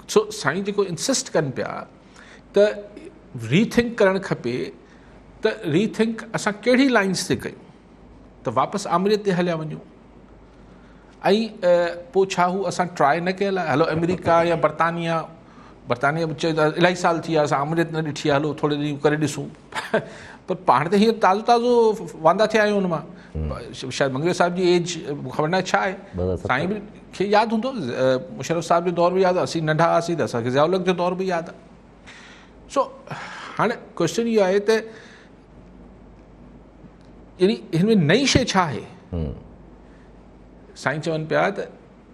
Speaker 2: سو سائين جيڪو انسسٽ ڪن پيا ته ري ٿنڪ ڪرڻ کپي ته ري ٿنڪ اسان ڪهڙي لائنس تي ڪيون ته واپس آمريت تي هليا وڃون ۽ پوء ڇا هو اسان ٽرائي نه ڪيل آهي؟ هلو آمريڪا يا برطانيا، برطانيا به چئي ته الاهي سال ٿي ويا اسان آمريت نه ڏٺي آهي هلو ٿوري ڏينهن ڪري ڏسون پر پاڻ ته هينئر تازو تازو واندا ٿيا آهيون ان مان. شايد مڱريو صاحب جي ايج خبر ناهي ڇا آهي، سائين به کي ياد هوندو، مشرف صاحب جو دور به ياد آهي، اسين ننڍا هئاسين ته اسان کي ضياء الحق جو دور به ياد آهي. سو هاڻي ڪويشچن اهو آهي ته يعني هن ۾ نئين شيء ڇا آهي؟ سائين چون پيا ته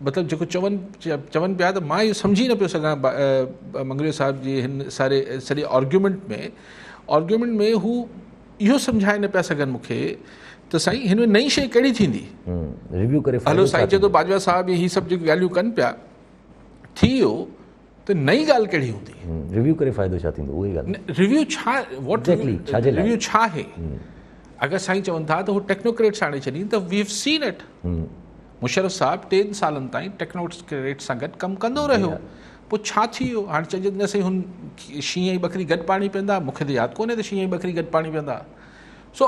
Speaker 2: مطلب جيڪو چون چون پيا ته مان اهو سمجهي نه پيو سگهان مڱريو صاحب جي هن ساري سڄي آرگيومينٽ ۾ آرگيومينٽ ۾ هو اهو سمجهائي نه پيا سگهن مون کي ته سائين هن ۾ نئين شيء ڪهڙي ٿيندي؟
Speaker 1: ريويو ڪري
Speaker 2: هلو سائين چئي ٿو باجوا صاحب هي سڀ جيڪي ڳالهيون ڪن پيا ٿي ويو ته نئين ڳالهه ڪهڙي هوندي؟
Speaker 1: ريويو ڪري فائدو ڇا ٿيندو؟ اها ئي ڳالهه.
Speaker 2: ريويو ڇا واٽ
Speaker 1: ايگزيڪٽلي ڇا جي لاء؟
Speaker 2: ريويو ڇا آهي؟ اگر سائين چون ٿا ته هو ٽيڪنوڪريٽس آڻي ڇڏين ته V have seen it. Musharraf صاحب ٽن سالن تائين ٽيڪنوڪريٽس سان گڏ ڪم ڪندو رهيو. پوء ڇا ٿي ويو؟ هاڻي چئجي ته نه سائين هن شينهن ۽ ٻڪري گڏ پاڻي پيئندا، مون کي ته ياد ڪونهي ته شينهن ۽ ٻڪري گڏ پاڻي پيئندا. سو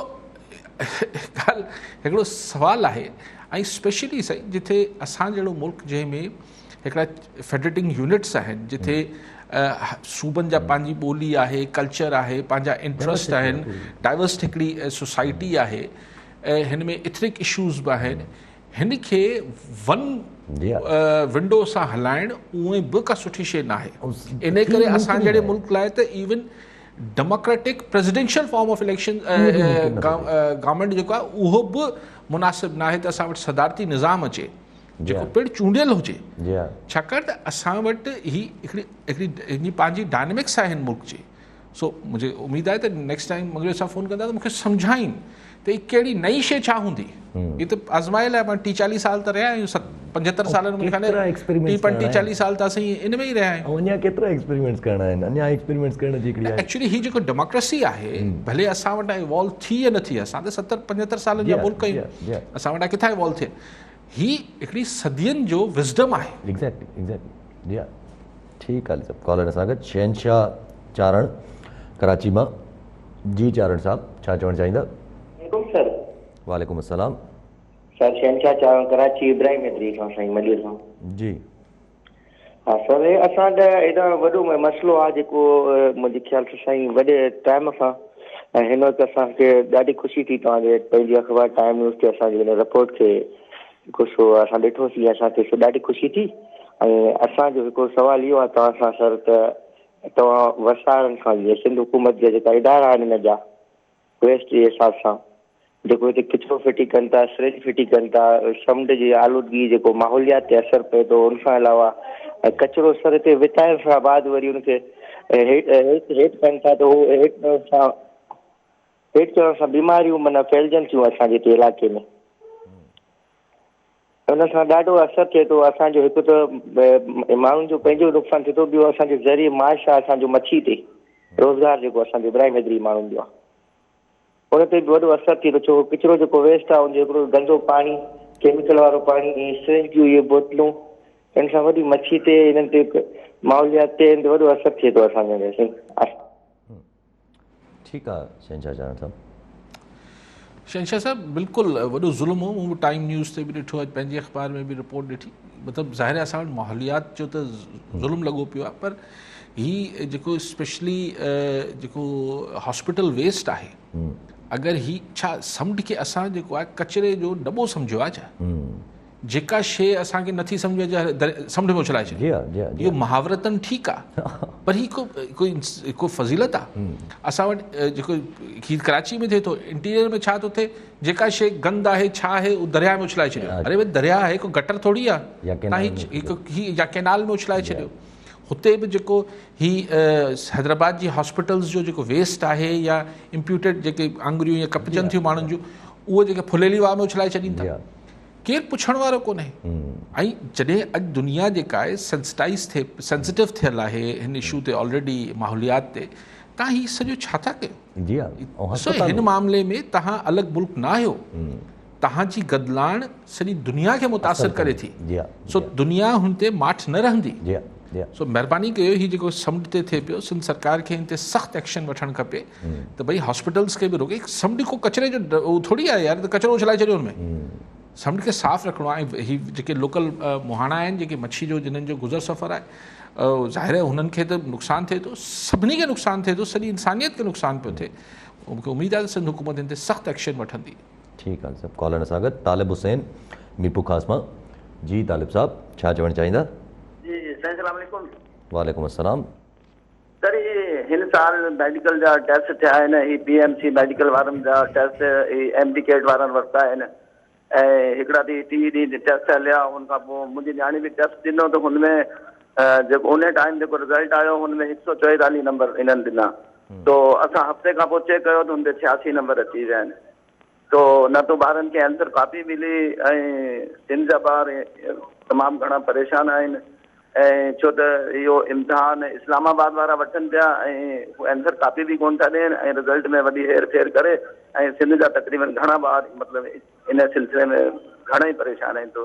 Speaker 2: ڳالهه هڪڙو سوال آهي ۽ اسپيشلي سائين جتي اسان جهڙو ملڪ جنهن ۾ هڪڙا فيڊريٽنگ يونٽس آهن جتي صوبن جا پنهنجي ٻولي آهي، ڪلچر آهي، پنهنجا انٽرسٽ آهن، ڊائيورس هڪڙي سوسائٽي آهي، هن ۾ ايٿنڪ اشوز به آهن، هن کي ون ونڊو سان هلائڻ اونئن به ڪا سٺي شيء ناهي. ان ڪري اسان جهڙي ملڪ لاء ته even democratic presidential form of election government جيڪو آهي اهو به مناسب ناهي ته اسان وٽ صدارتي نظام اچي. جيڪو پڻ چونڊيل هجي ڇاڪاڻ ته اسان وٽ هي هڪڙي هڪڙي هن جي پنهنجي ڊائنامڪس آهي هن ملڪ جي سو منهنجي اميد آهي ته نيڪسٽ ٽائيم مڱريو صاحب فون ڪندا ته مونکي سمجهائين ته هي ڪهڙي نئين شيء ڇا هوندي هي ته آزمايل آهي پاڻ ٽي چاليهه سال ته رهيا آهيون 75 سالن ۾ خيال ٽي پنجٽيهه چاليهه سال ته اسين ان ۾ ئي رهيا آهيون.
Speaker 1: اڃا ڪيترا ايڪسپريمينٽس ڪرڻا آهن اڃا ايڪسپريمينٽس ڪرڻ جي هڪڙي آهي.
Speaker 2: ايڪچولي هي جيڪو ڊيموڪريسي آهي ڀلي اسان وٽ ايوالو ٿي يا نه ٿي اسان ته 70 75 سالن جا ملڪ آهيون اسان وٽ ڪٿان ايوالو ٿئي هي هڪڙي صدين جو وزڊم آهي.
Speaker 1: ايگزيڪٽلي ايگزيڪٽلي جي ها ٺيڪ آ علي صاحب ڪالر اسان گڏ شهنشاهه چارڻ ڪراچي مان جي چارڻ صاحب ڇا چوڻ چاهيندا.
Speaker 7: عليڪم سر.
Speaker 1: وعليڪم السلام.
Speaker 7: سر شهنشاهه چارڻ ڪراچي ابراهيم حيدري کان سائين ملير کان.
Speaker 1: جي.
Speaker 7: ها سر اسان ته ايڏا وڏو مسئلو آ جيڪو منهنجي خيال سان سائين وڏي ٽائيم کان ۽ هن وقت اسان کي ڏاڍي خوشي ٿي توهان جي پنهنجي اخبار ٽائيم نيوز تي اسان جي هن رپورٽ کي جيڪو سو اسان ڏٺوسين اسان کي سو ڏاڍي خوشي ٿي ۽ اسان جو هڪڙو سوال اهو آ توهان سان سر ته توهان وسارن کان جيئن سنڌ حڪومت جا جيڪا ادارا آهن هن جا ويسٽ جي حساب سان جيڪو هتي ڪچرو ڦٽي ڪن ٿا، سرنج ڦٽي ڪن ٿا، سمنڊ جي آلودگي جيڪو ماحوليات تي اثر پئي ٿو ان کان علاوه ۽ ڪچرو سر هتي وتائڻ کان بعد وري ان کي هيٺ هيٺ ڪن ٿا ته هو هيٺ ڪرڻ سان هيٺ ڪرڻ سان بيماريون معنيٰ ڦهلجن ٿيون اسان جي هتي علائقي ۾. ان سان ڏاڍو اثر ٿئي ٿو اسان جو هڪ ته ماڻهن جو پنهنجو نقصان ٿئي ٿو ٻيو اسان جو ذريعي معاش آهي اسان جو مڇي تي روزگار جيڪو اسان جو ابراهيم حيدري ماڻهن جو آهي ان تي به وڏو اثر ٿئي ٿو ڇو ڪچرو جيڪو ويسٽ آهي ان جو هڪڙو گندو پاڻي ڪيميڪل وارو پاڻي ۽ سرنج جون اهي بوتلون ان سان وڏي مڇي تي انهن تي ماحوليات تي ان تي وڏو اثر ٿئي ٿو اسان جو سائين.
Speaker 1: ٺيڪ آ شهنشاهه چارڻ صاحب.
Speaker 2: شهنشاهه صاحب بلڪل وڏو ظلم هو مون به ٽائيم نيوز تي به ڏٺو اڄ پنهنجي اخبار ۾ به رپورٽ ڏٺي مطلب ظاهر آهي اسان وٽ ماحوليات جو ته ظلم لڳو پيو آهي پر هي جيڪو اسپيشلي جيڪو هاسپيٽل ويسٽ آهي اگر هي ڇا سمنڊ کي اسان جيڪو آهي ڪچري جو ڊٻو سمجهيو آهي ڇا جيڪا شيء اسان کي نٿي سمجهه ۾ اچي سمنڊ ۾ اڇلائي ڇڏيو.
Speaker 1: جي ها جي ها
Speaker 2: اهو محاورتن ٺيڪ آ پر هي ڪو ڪوئي ڪو فضيلت آ. اسان وٽ جيڪو هي ڪراچي ۾ ٿئي ٿو انٽيريئر ۾ ڇا ٿو ٿئي جيڪا شيء گند آهي ڇا آهي اهو درياء ۾ اڇلائي ڇڏيو. اري ڀئي درياء آهي ڪو گٽر ٿوري آ.
Speaker 1: يا
Speaker 2: تان هي هي يا ڪينال ۾ اڇلائي ڇڏيو. هتي به جيڪو هي حيدرآباد جي هاسپيٽلز جو جيڪو ويسٽ آهي يا امپيوٽيڊ جيڪي آڱريون يا ڪپجن ٿيون ماڻهن جون اهو جيڪي ڦليلي واهه ۾ اڇلائي ڇڏين ٿا. ڪير پڇڻ وارو ڪونهي ۽ جڏهن اڄ دنيا جيڪا آهي سينسٽائز ٿي سينسٽو ٿيل آهي هن اشو تي آلريڊي ماحوليات تي تان هي سڄو ڇا ٿا ڪيو؟
Speaker 1: جي ها
Speaker 2: سو هن معاملي ۾ تهان الڳ ملڪ نه آهيو تهان جي گدلاڻ سڄي دنيا کي متاثر ڪري ٿي سو دنيا هن تي ماٺ نه رهندي سو مهرباني ڪيو هي جيڪو سمنڊ تي ٿئي پيو سنڌ سرڪار کي هن تي سخت ايڪشن وٺڻ کپي ته ڀئي هاسپيٽلس کي به روڪي سمنڊ ڪو ڪچري جو ٿوري آهي يار ته ڪچرو اڇلائي ڇڏيو هن ۾ سمنڊ کي صاف رکڻو آهي ۽ هي جيڪي لوڪل مهاڻا آهن جيڪي مڇي جو جنن جو گذر سفر آهي ظاهر آهي هنن کي ته نقصان ٿئي ٿو سڀني کي نقصان ٿئي ٿو سڄي انسانيت کي نقصان پيو ٿئي مونکي اميد آهي ته سنڌ حڪومت هن تي سخت ايڪشن وٺندي.
Speaker 1: ٺيڪ آهي صاحب ڪالر سان گڏ طالب حسين ميرپور خاص مان جي طالب صاحب ڇا چوڻ چاهيندا.
Speaker 8: جي جي سائين سلام عليڪم.
Speaker 1: وعليڪم السلام.
Speaker 8: سر هي هن سال ميڊيڪل جا ٽيسٽ ٿيا آهن هي پي ايم سي ميڊيڪل وارن جا ٽيسٽ هي ايم ڊي ڪيٽ وارن ورتا آهن ۽ هڪڙا ڏينهن ٽي ڏينهن ٽيسٽ هليا ان کان پوء منهنجي نياڻي به ٽيسٽ ڏنو ته هن ۾ جيڪو ان ٽائيم جيڪو رزلٽ آيو هن ۾ هڪ سو چوئيتاليهه نمبر انهن ڏنا تو اسان هفتي کان پوء چيڪ ڪيو ته هن تي ڇياسي نمبر اچي ويا آهن تو نه تو ٻارن کي آنسر ڪاپي ملي ۽ سنڌ جا ٻار تمام گهڻا پريشان آهن ۽ ڇو ته اهو امتحان اسلام آباد وارا وٺن پيا ۽ هو آنسر ڪاپي به ڪونه ٿا ڏين ۽ رزلٽ ۾ وڏي هير ڦير ڪري ۽ سنڌ جا تقريبن گهڻا ٻار مطلب ان سلسلي ۾ گهڻا ئي پريشان آهن تو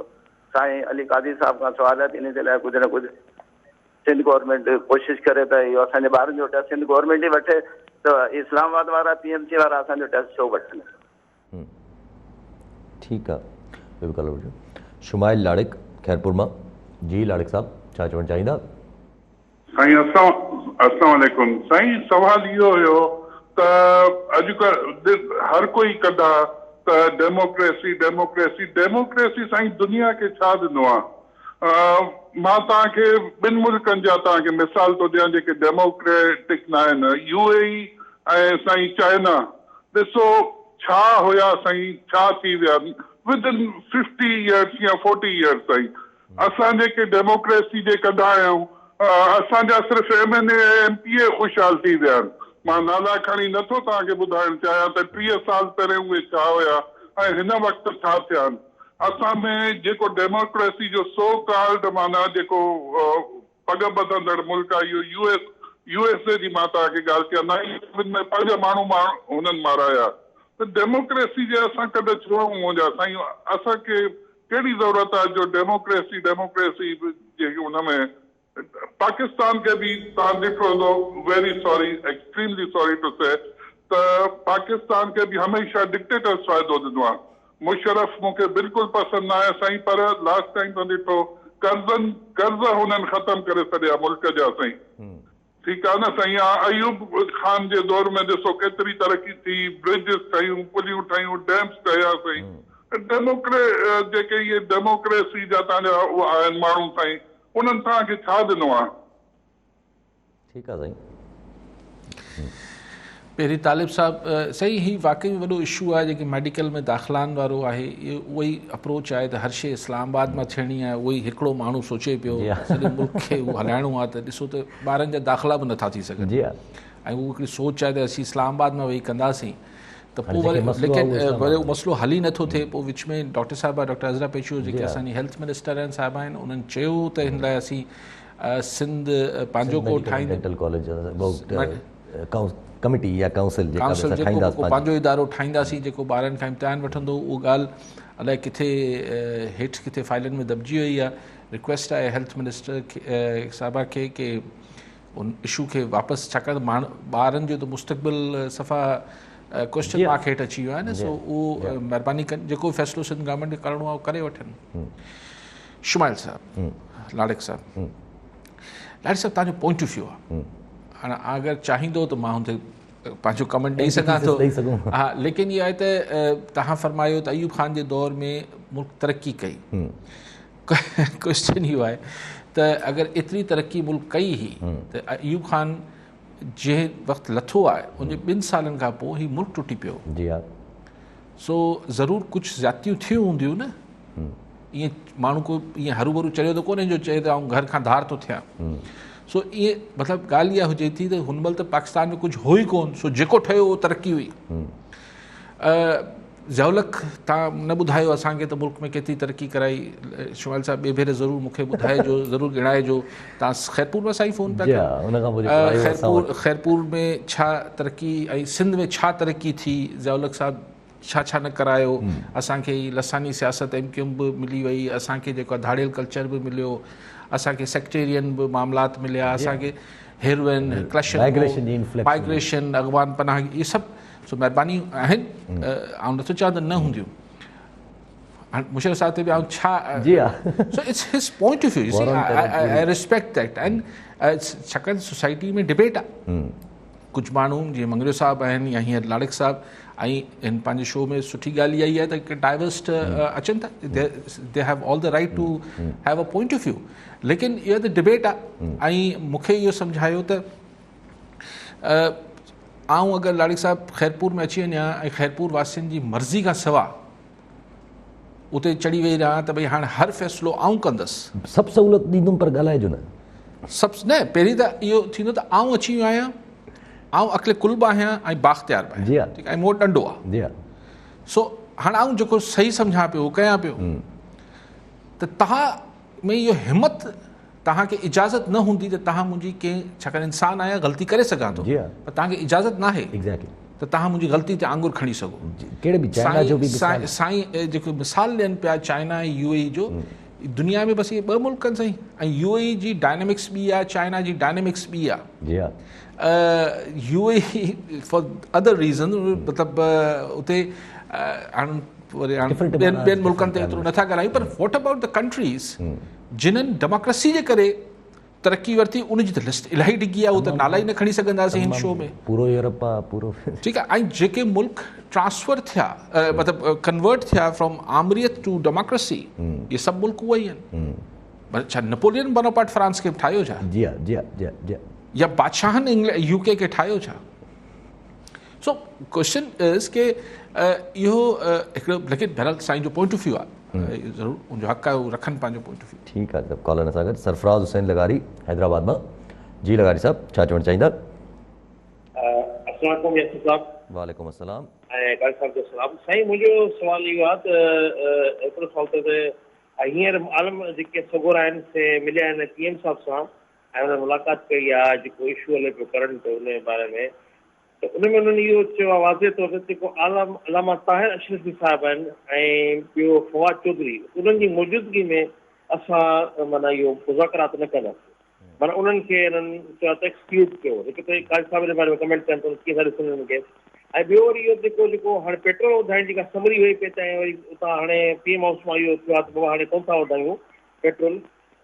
Speaker 8: سائين علي قاضي صاحب کان سوال آهي ته ان جي لاء ڪجهه نه ڪجهه سنڌ گورنمينٽ ڪوشش ڪري ته اهو اسان جي ٻارن جو ٽيسٽ سنڌ گورنمينٽ ئي وٺي ته اسلام آباد وارا پي ايم سي وارا اسان جو ٽيسٽ ڇو وٺن.
Speaker 1: ٺيڪ آ ٻيو به ڪالر وٺو شمائل لاڙڪ خيرپور مان جي لاڙڪ صاحب ڇا چوڻ چاهيندا.
Speaker 9: سائين اسلام عليڪم سائين سوال اهو هيو ته اڄ ڪلهه هر ڪوئي ڪندا ته ڊيموڪريسي ڊيموڪريسي ڊيموڪريسي سائين دنيا کي ڇا ڏنو آ مان توهان کي ٻن ملڪن جا توهان کي مثال ٿو ڏيان جيڪي ڊيموڪريٽڪ ناهن يو اي اي ۽ سائين چائنا ڏسو ڇا هيا سائين ڇا ٿي ويا ود ان ففٽي ايئرس يا فورٽي ايئرس سائين اسان جيڪي ڊيموڪريسي جي ڪڍا آهيون اسان جا صرف M N A ۽ M P A خوشحال ٿي ويا آهن مان نالا کڻي نه ٿو توهان کي ٻڌائڻ چاهيان ته 30 سال پهرين اهي ڇا هيا ۽ هن وقت ڇا ٿيا آهن اسان ۾ جيڪو ڊيموڪريسي جو سو ڪالڊ معنيٰ جيڪو پڳ ٻڌندڙ ملڪ آهي اهو يو ايس يو ايس اي جي مان توهان کي ڳالهه ڪيان نائن اليون ۾ پنهنجا ماڻهو ماڻهو هنن مارايا ته ڊيموڪريسي جي اسان ڪڍ ڇو آهيون منهنجا سائين اسان کي ڪهڙي ضرورت آهي جو ڊيموڪريسي ڊيموڪريسي جي ان ۾ پاڪستان کي به توهان ڏٺو هوندو very sorry extremely sorry to say ته پاڪستان کي به هميشه ڊڪٽيٽرز فائدو ڏنو آهي مشرف مون کي بلڪل پسند ناهي سائين پر لاسٽ ٽائيم تان ڏٺو قرضن قرض هنن ختم ڪري ڇڏيا ملڪ جا سائين ٺيڪ آ نه سائين آ ايوب خان جي دور ۾ ڏسو ڪيتري ترقي ٿي برجز ٺهيون پليون ٺهيون ڊيمس ٺهيا سائين ڊيموڪري جيڪي اهي ڊيموڪريسي جا تان جا آهن ماڻهو سائين انهن توهان کي ڇا ڏنو آ.
Speaker 1: ٺيڪ آ سائين.
Speaker 2: پهرين طالب صاحب صحيح هي واقعي وڏو اشو آهي جيڪي ميڊيڪل ۾ داخلائن وارو آهي اهو ئي اپروچ آهي ته هر شي اسلام آباد مان ٿيڻي آهي اهو ئي هڪڙو ماڻهو سوچي پيو سڄي ملڪ کي اهو هلائڻو آهي ته ڏسو ته ٻارن جا داخلا به نٿا ٿي سگهن جي ۽ اهو هڪڙي سوچ آهي ته اسين اسلام آباد مان ويهي ڪنداسين ته پوء وري ليڪن وري اهو مسئلو حل ئي نٿو ٿئي پوء وچ ۾ ڊاڪٽر صاحبه ڊاڪٽر عذرا پيچوهو جيڪي اسان جي هيلٿ منسٽر آهن صاحبه آهن انهن چيو ته هن لاء اسين سنڌ پنهنجو ڪو ٺاهيندو
Speaker 1: ڊينٽل ڪاليج ڪميٽي يا ڪائونسل جيڪا به اسان ٺاهينداسين
Speaker 2: پنهنجو ادارو ٺاهينداسين جيڪو ٻارن کان امتحان وٺندو اهو ڳالهه الائي ڪٿي هيٺ ڪٿي فائلن ۾ دٻجي وئي آهي رڪويسٽ آهي هيلٿ منسٽر صاحبه کي ڪي ان اشو کي واپس ڇاڪاڻ ته ماڻهو ٻارن جو ته مستقبل صفا ڪويسچن مارڪ هيٺ اچي ويو آهي نه سو اهو مهرباني ڪن جيڪو فيصلو سنڌ گورنمينٽ کي ڪرڻو آهي اهو ڪري وٺن شمائل صاحب لاڙڪ صاحب لاڙڪ صاحب تنهنجو پوائنٽ آف ويو آهي هاڻي اگر چاهيندو ته مان هن تي پنهنجو ڪمينٽ ڏئي سگهان ٿو ها ليڪن اها آهي ته توهان فرمايو ته ايوب خان جي دور ۾ ملڪ ترقي ڪئي ڪويسچن اهو آهي ته اگر ايتري ترقي ملڪ ڪئي هئي ته ايوب خان جنهن وقت لٿو آهي ان جي ٻن سالن کان پوء هي ملڪ ٽٽي پيو
Speaker 1: جي ها
Speaker 2: سو ضرور ڪجهه زيادتيون ٿيون هونديون نه ائين ماڻهو ڪو ائين هروڀرو چريو ته ڪونهي جو چئي ته آئون گهر کان ڌار ٿو ٿيان سو ائين مطلب ڳالهه اها هجي ٿي ته هن مهل ته پاڪستان ۾ ڪجهه هو ئي ڪون سو جيڪو ٺهيو اهو ترقي هئي. ضياء الحق توهان نه ٻڌايو اسان کي ته ملڪ ۾ ڪيتري ترقي ڪرائي شمائل صاحب ٻئي ڀيري ضرور مون کي ٻڌائجو ضرور ڳڻائجو توهان خيرپور مان سائين فون پيا ڪيو خيرپور خيرپور ۾ ڇا ترقي ۽ سنڌ ۾ ڇا ترقي ٿي ضياء الحق صاحب ڇا ڇا نه ڪرايو اسان کي هي لساني سياست ايم ڪيو ايم به ملي وئي اسان کي جيڪو ڌاڙيل ڪلچر به مليو اسان کي سيڪٽيرين به معاملات مليا اسان کي هيروئن ڪلشن مائگريشن اغوان پناهه اهي سڀ سو مهربانيون آهن آئون نٿو چوان ته نه هونديون هاڻ مشرف صاحب تي به آئون ڇا
Speaker 1: جي ها
Speaker 2: so it's his point of view you see I respect that and ڇاڪاڻ سوسائٽي ۾ ڊبيٽ آ ڪجهه ماڻهو جيئن مڱريو صاحب آهن يا هينئر لاڙڪ صاحب ۽ هن پنهنجي شو ۾ سٺي ڳالهه اها ئي آهي ته ڊائيورسٽ اچن ٿا they have all the right to have a point of view ليڪن اها ته ڊبيٽ آ ۽ مون کي اهو سمجهايو ته آئون اگر لاڙڪ صاحب خيرپور ۾ اچي وڃان ۽ خيرپور واسين جي مرضي کان سوا اتي چڙهي ويهي رهان ته ڀئي هاڻ هر فيصلو آئون ڪندس.
Speaker 1: سڀ سهولت ڏيندم پر ڳالهائجو نه.
Speaker 2: سڀ نه پهرين ته اهو ٿيندو ته آئون اچي ويو آهيان آئون عقل ڪل به آهيان ۽ بااختيار به آهيان ٺيڪ ۽ مون وٽ ڏنڊو آهي
Speaker 1: جي ها
Speaker 2: سو هاڻ آئون جيڪو صحيح سمجهان پيو اهو ڪيان پيو ته توهان ۾ اهو همت توهان کي اجازت نه هوندي ته توهان منهنجي ڪنهن ڇاڪاڻ انسان آهيان غلطي ڪري سگهان ٿو پر توهان کي اجازت ناهي ته توهان منهنجي غلطي تي آڱر کڻي سگهو.
Speaker 1: ڪهڙي به چائنا جو به مثال
Speaker 2: سائين جيڪو مثال ڏين پيا چائنا ۽ يو اي اي جو دنيا ۾ بس اهي ٻه ملڪ آهن سائين ۽ يو اي اي جي ڊائنامڪس ٻي آهي چائنا جي ڊائنامڪس ٻي آهي.
Speaker 1: جي ها.
Speaker 2: U A E for other reason مطلب اتي هاڻ وري هاڻ ٻين ملڪن تي ايترو نٿا ڳالهايون پر what about the countries جنھن ڊيموڪريسي جي ڪري ترقي ورتي ان جي ته لسٽ الاهي ڊگهي آهي اهو ته نالا ئي نه کڻي سگهنداسين هن شو ۾
Speaker 1: پورو يورپ آ پورو
Speaker 2: ٺيڪ آهي ۽ جيڪي ملڪ ٽرانسفر ٿيا مطلب ڪنورٽ ٿيا فرام آمريت ٽو ڊيموڪريسي اهي سڀ ملڪ اهي ئي آهن ڇا نپولين بوناپارٽ فرانس کي ٺاهيو ڇا
Speaker 1: جي ها جي ها جي ها
Speaker 2: يا بادشاهن يو ڪي کي ٺاهيو ڇا سو ڪويشچن از ڪي اهو هڪڙو ليڪن بهرحال سائين جو پوائنٽ آف ويو آهي ضرور ان جو حق آهي هو رکن پنهنجو پوائنٽ آف ويو.
Speaker 1: ٺيڪ آهي ته ڪالر سان گڏ سرفراز حسين لغاري حيدرآباد مان جي لغاري صاحب ڇا چوڻ چاهيندا.
Speaker 10: السلام عليڪم ياسر صاحب.
Speaker 1: وعليڪم السلام.
Speaker 10: ۽ قاري صاحب کي سلام. سائين منهنجو سوال اهو آهي ته هڪڙو سوال ته هينئر عالم جيڪي سڳورا آهن سي مليا آهن پي ايم صاحب سان ۽ انهن ملاقات ڪئي آهي جيڪو اشو هلي پيو ڪرنٽ ان جي باري ۾ ته ان ۾ انهن اهو چيو آهي واضح طور تي جيڪو عالم علامه طاهر اشرفي صاحب آهن ۽ ٻيو فواد چوڌري انهن جي موجودگي ۾ اسان معنيٰ اهو مذاڪرات نه ڪنداسين معنيٰ انهن کي انهن چيو آهي ته ايڪسڪلوڊ ڪيو هڪ ته قاضي صاحب ان باري ۾ ڪمينٽ ڪن ته ڪيئن ٿا ڏسن انهن کي ۽ ٻيو وري اهو جيڪو جيڪو هاڻي پيٽرول وڌائڻ جي جيڪا سمري هئي پئي ته وري اتان هاڻي پي ايم هائوس مان اهو ٿيو آهي ته بابا هاڻي ڪونه ٿا وڌايون پيٽرول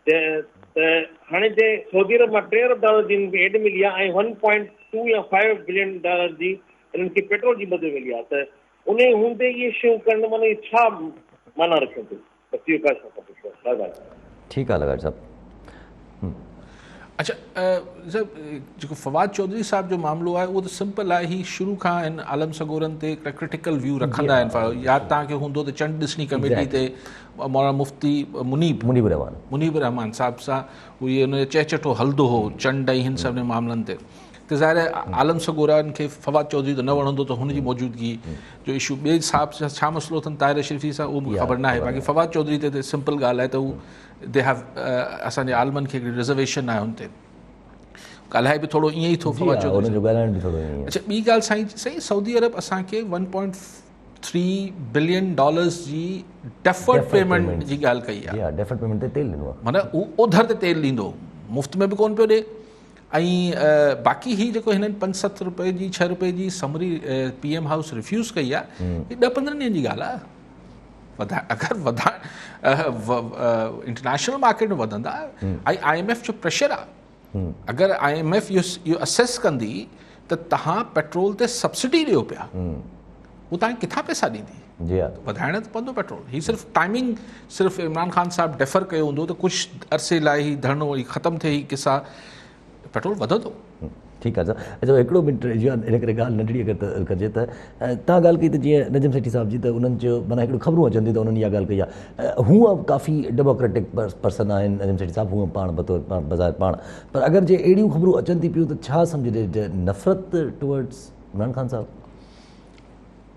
Speaker 10: ته هاڻي جنهن سعودي عرب مان ٽي ارب ڊالر جي انهن کي ايڊ ملي آهي ۽ ون پوائنٽ ٽو يا فائيو بلين ڊالر جي انهن کي پيٽرول جي مدد ملي آهي ته انهي هوندي اهي شيون ڪرڻ معنيٰ اهي ڇا معنيٰ رکن ٿيون بس اهو قاضي صاحب کان پڇڻو آهي مهرباني.
Speaker 1: ٺيڪ آ لغاري صاحب.
Speaker 2: اڇا صاحب جيڪو فواد چوڌري صاحب جو معاملو آهي اهو ته سمپل آهي هي شروع کان هن عالم سڳورن تي هڪڙا ڪرٽيڪل ويو رکندا آهن ياد توهان کي هوندو ته چنڊ ڏسڻي ڪميٽي تي مولانا مفتي منيب
Speaker 1: منيب الرحمان
Speaker 2: منيب الرحمان صاحب سان اهي ان جو چهچٽو هلندو هو چنڊ ۽ هن سڀني معاملن تي ته ظاهر آهي عالم سڳورن کي فواد چوڌري ته نه وڻندو ته هن جي موجودگي جو اشو ٻئي صاحب سان ڇا مسئلو اٿن طاهر اشرفي سان اهو مونکي خبر ناهي باقي فواد چوڌري تي ته سمپل ڳالهه آهي ته هو the هيو اسان جي عالمن کي هڪڙي رزرويشن آهي هن تي ڳالهائي به ٿورو ائين ئي ٿو فواد چوڌري
Speaker 1: جو ڳالهائڻ به ٿورو ائين
Speaker 2: اڇا ٻي ڳالهه سائين سائين سعودي عرب اسان کي 1.3 بلين ڊالرز جي ڊيفرڊ پيمنٽ جي ڳالهه ڪئي آهي
Speaker 1: جي ها ڊيفرڊ پيمنٽ تي تيل ڏنو آهي
Speaker 2: معنيٰ هو اوڌر تي تيل ڏيندو مفت ۾ به ڪون پيو ڏي ۽ باقي هي جيڪو هنن 5 7 روپئي جي 6 روپئي جي summary P M house refuses ڪئي آهي هي 10 15 ڏينهن جي ڳالهه آهي وڌا اگر وڌا انٽرنيشنل مارڪيٽ ۾ وڌندا ۽ I M F جو پريشر آهي اگر I M F اهو اسيس ڪندي ته تهان پيٽرول تي سبسڊي ڏيو پيا هو تهان ڪٿان پئسا ڏيندي
Speaker 1: جي ها
Speaker 2: وڌائڻ ته پوندو پيٽرول هي صرف ٽائمنگ صرف عمران خان صاحب ڊيفر ڪيو هوندو ته ڪجهه عرصي لاء هي ڌرڻو وري ختم ٿئي هي قصا پيٽرول وڌندو.
Speaker 1: ٺيڪ آ اچا هڪڙو منٽ رهجي ويو آهي ان ڪري ڳالهه ننڍڙي اگر ڪجي ته توهان ڳالهه ڪئي ته جيئن نجم سيٺي صاحب جي ته انهن چيو معنيٰ هڪڙو خبرون اچن ٿيون ته انهن اها ڳالهه ڪئي آهي هونء ڪافي ڊيموڪريٽڪ پرسن آهن نجم سيٺي صاحب هونء پاڻ بطور بظاهر پاڻ پر اگر جي اهڙيون خبرون اچن ٿي پيون ته ڇا سمجهجي نفرت ٽوورڊز عمران خان صاحب؟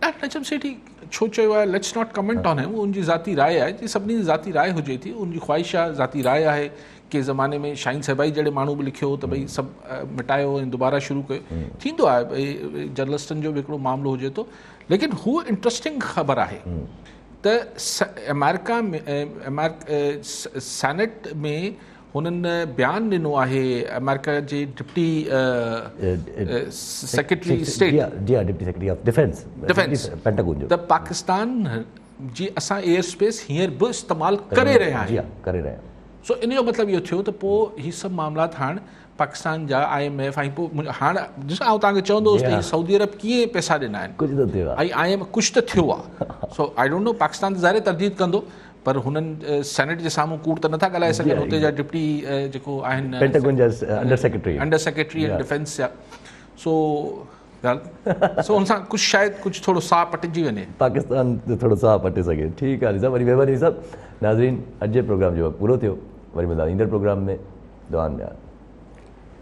Speaker 2: يار نجم سيٺي ڇو چيو آهي let's not comment on him ان جي ذاتي راء آهي جي سڀني جي ذاتي راء هجي ٿي ان جي خواهش آهي ذاتي راء آهي ڪي زماني ۾ شاهين صهبائي جهڙي ماڻهو به لکيو هو ته ڀئي سڀ مٽايو ۽ دوباره شروع ڪيو ٿيندو آهي ڀئي جرنلسٽن جو به هڪڙو معاملو هجي ٿو ليڪن هو انٽرسٽنگ خبر آهي ته آمريڪا ۾ سينيٽ ۾ هنن بيان ڏنو آهي آمريڪا جي ڊپٽي سيڪريٽري اسٽيٽ
Speaker 1: جي ها deputy secretary of defence
Speaker 2: defence
Speaker 1: Pentagon جو
Speaker 2: ته پاڪستان جي اسان ايئر اسپيس هينئر به استعمال ڪري رهيا
Speaker 1: آهيون جي ها ڪري رهيا آهيون
Speaker 2: سو ان جو مطلب اهو ٿيو ته پوء هي سڀ معاملات هاڻ پاڪستان جا I M F ۽ پوء هاڻ ڏس آئون توهان کي چوندو هوس ته هي سعودي عرب ڪيئن پئسا ڏنا آهن
Speaker 1: ڪجهه ته ٿيو
Speaker 2: آهي ۽ I M ڪجهه ته ٿيو آهي سو I don't know Pakistan ته ظاهر ترديد ڪندو پر هنن سينيٽ جي سامهون ڪوڙ ته نٿا ڳالهائي سگهن هتي جا ڊپٽي جيڪو آهن
Speaker 1: پينٽاگون جا under secretary
Speaker 2: under secretary defence جا سو ڳالهه سو ان سان ڪجهه شايد ڪجهه ٿورو ساهه پٽجي وڃي.
Speaker 1: پاڪستان جو ٿورو ساهه پٽي سگهي. ٺيڪ آهي علي صاحب وڏي مهرباني علي صاحب. ناظرين اڄ جي پروگرام جو وقت پورو ٿيو وري ملنداسين ايندڙ پروگرام ۾ دعائن ۾ ياد.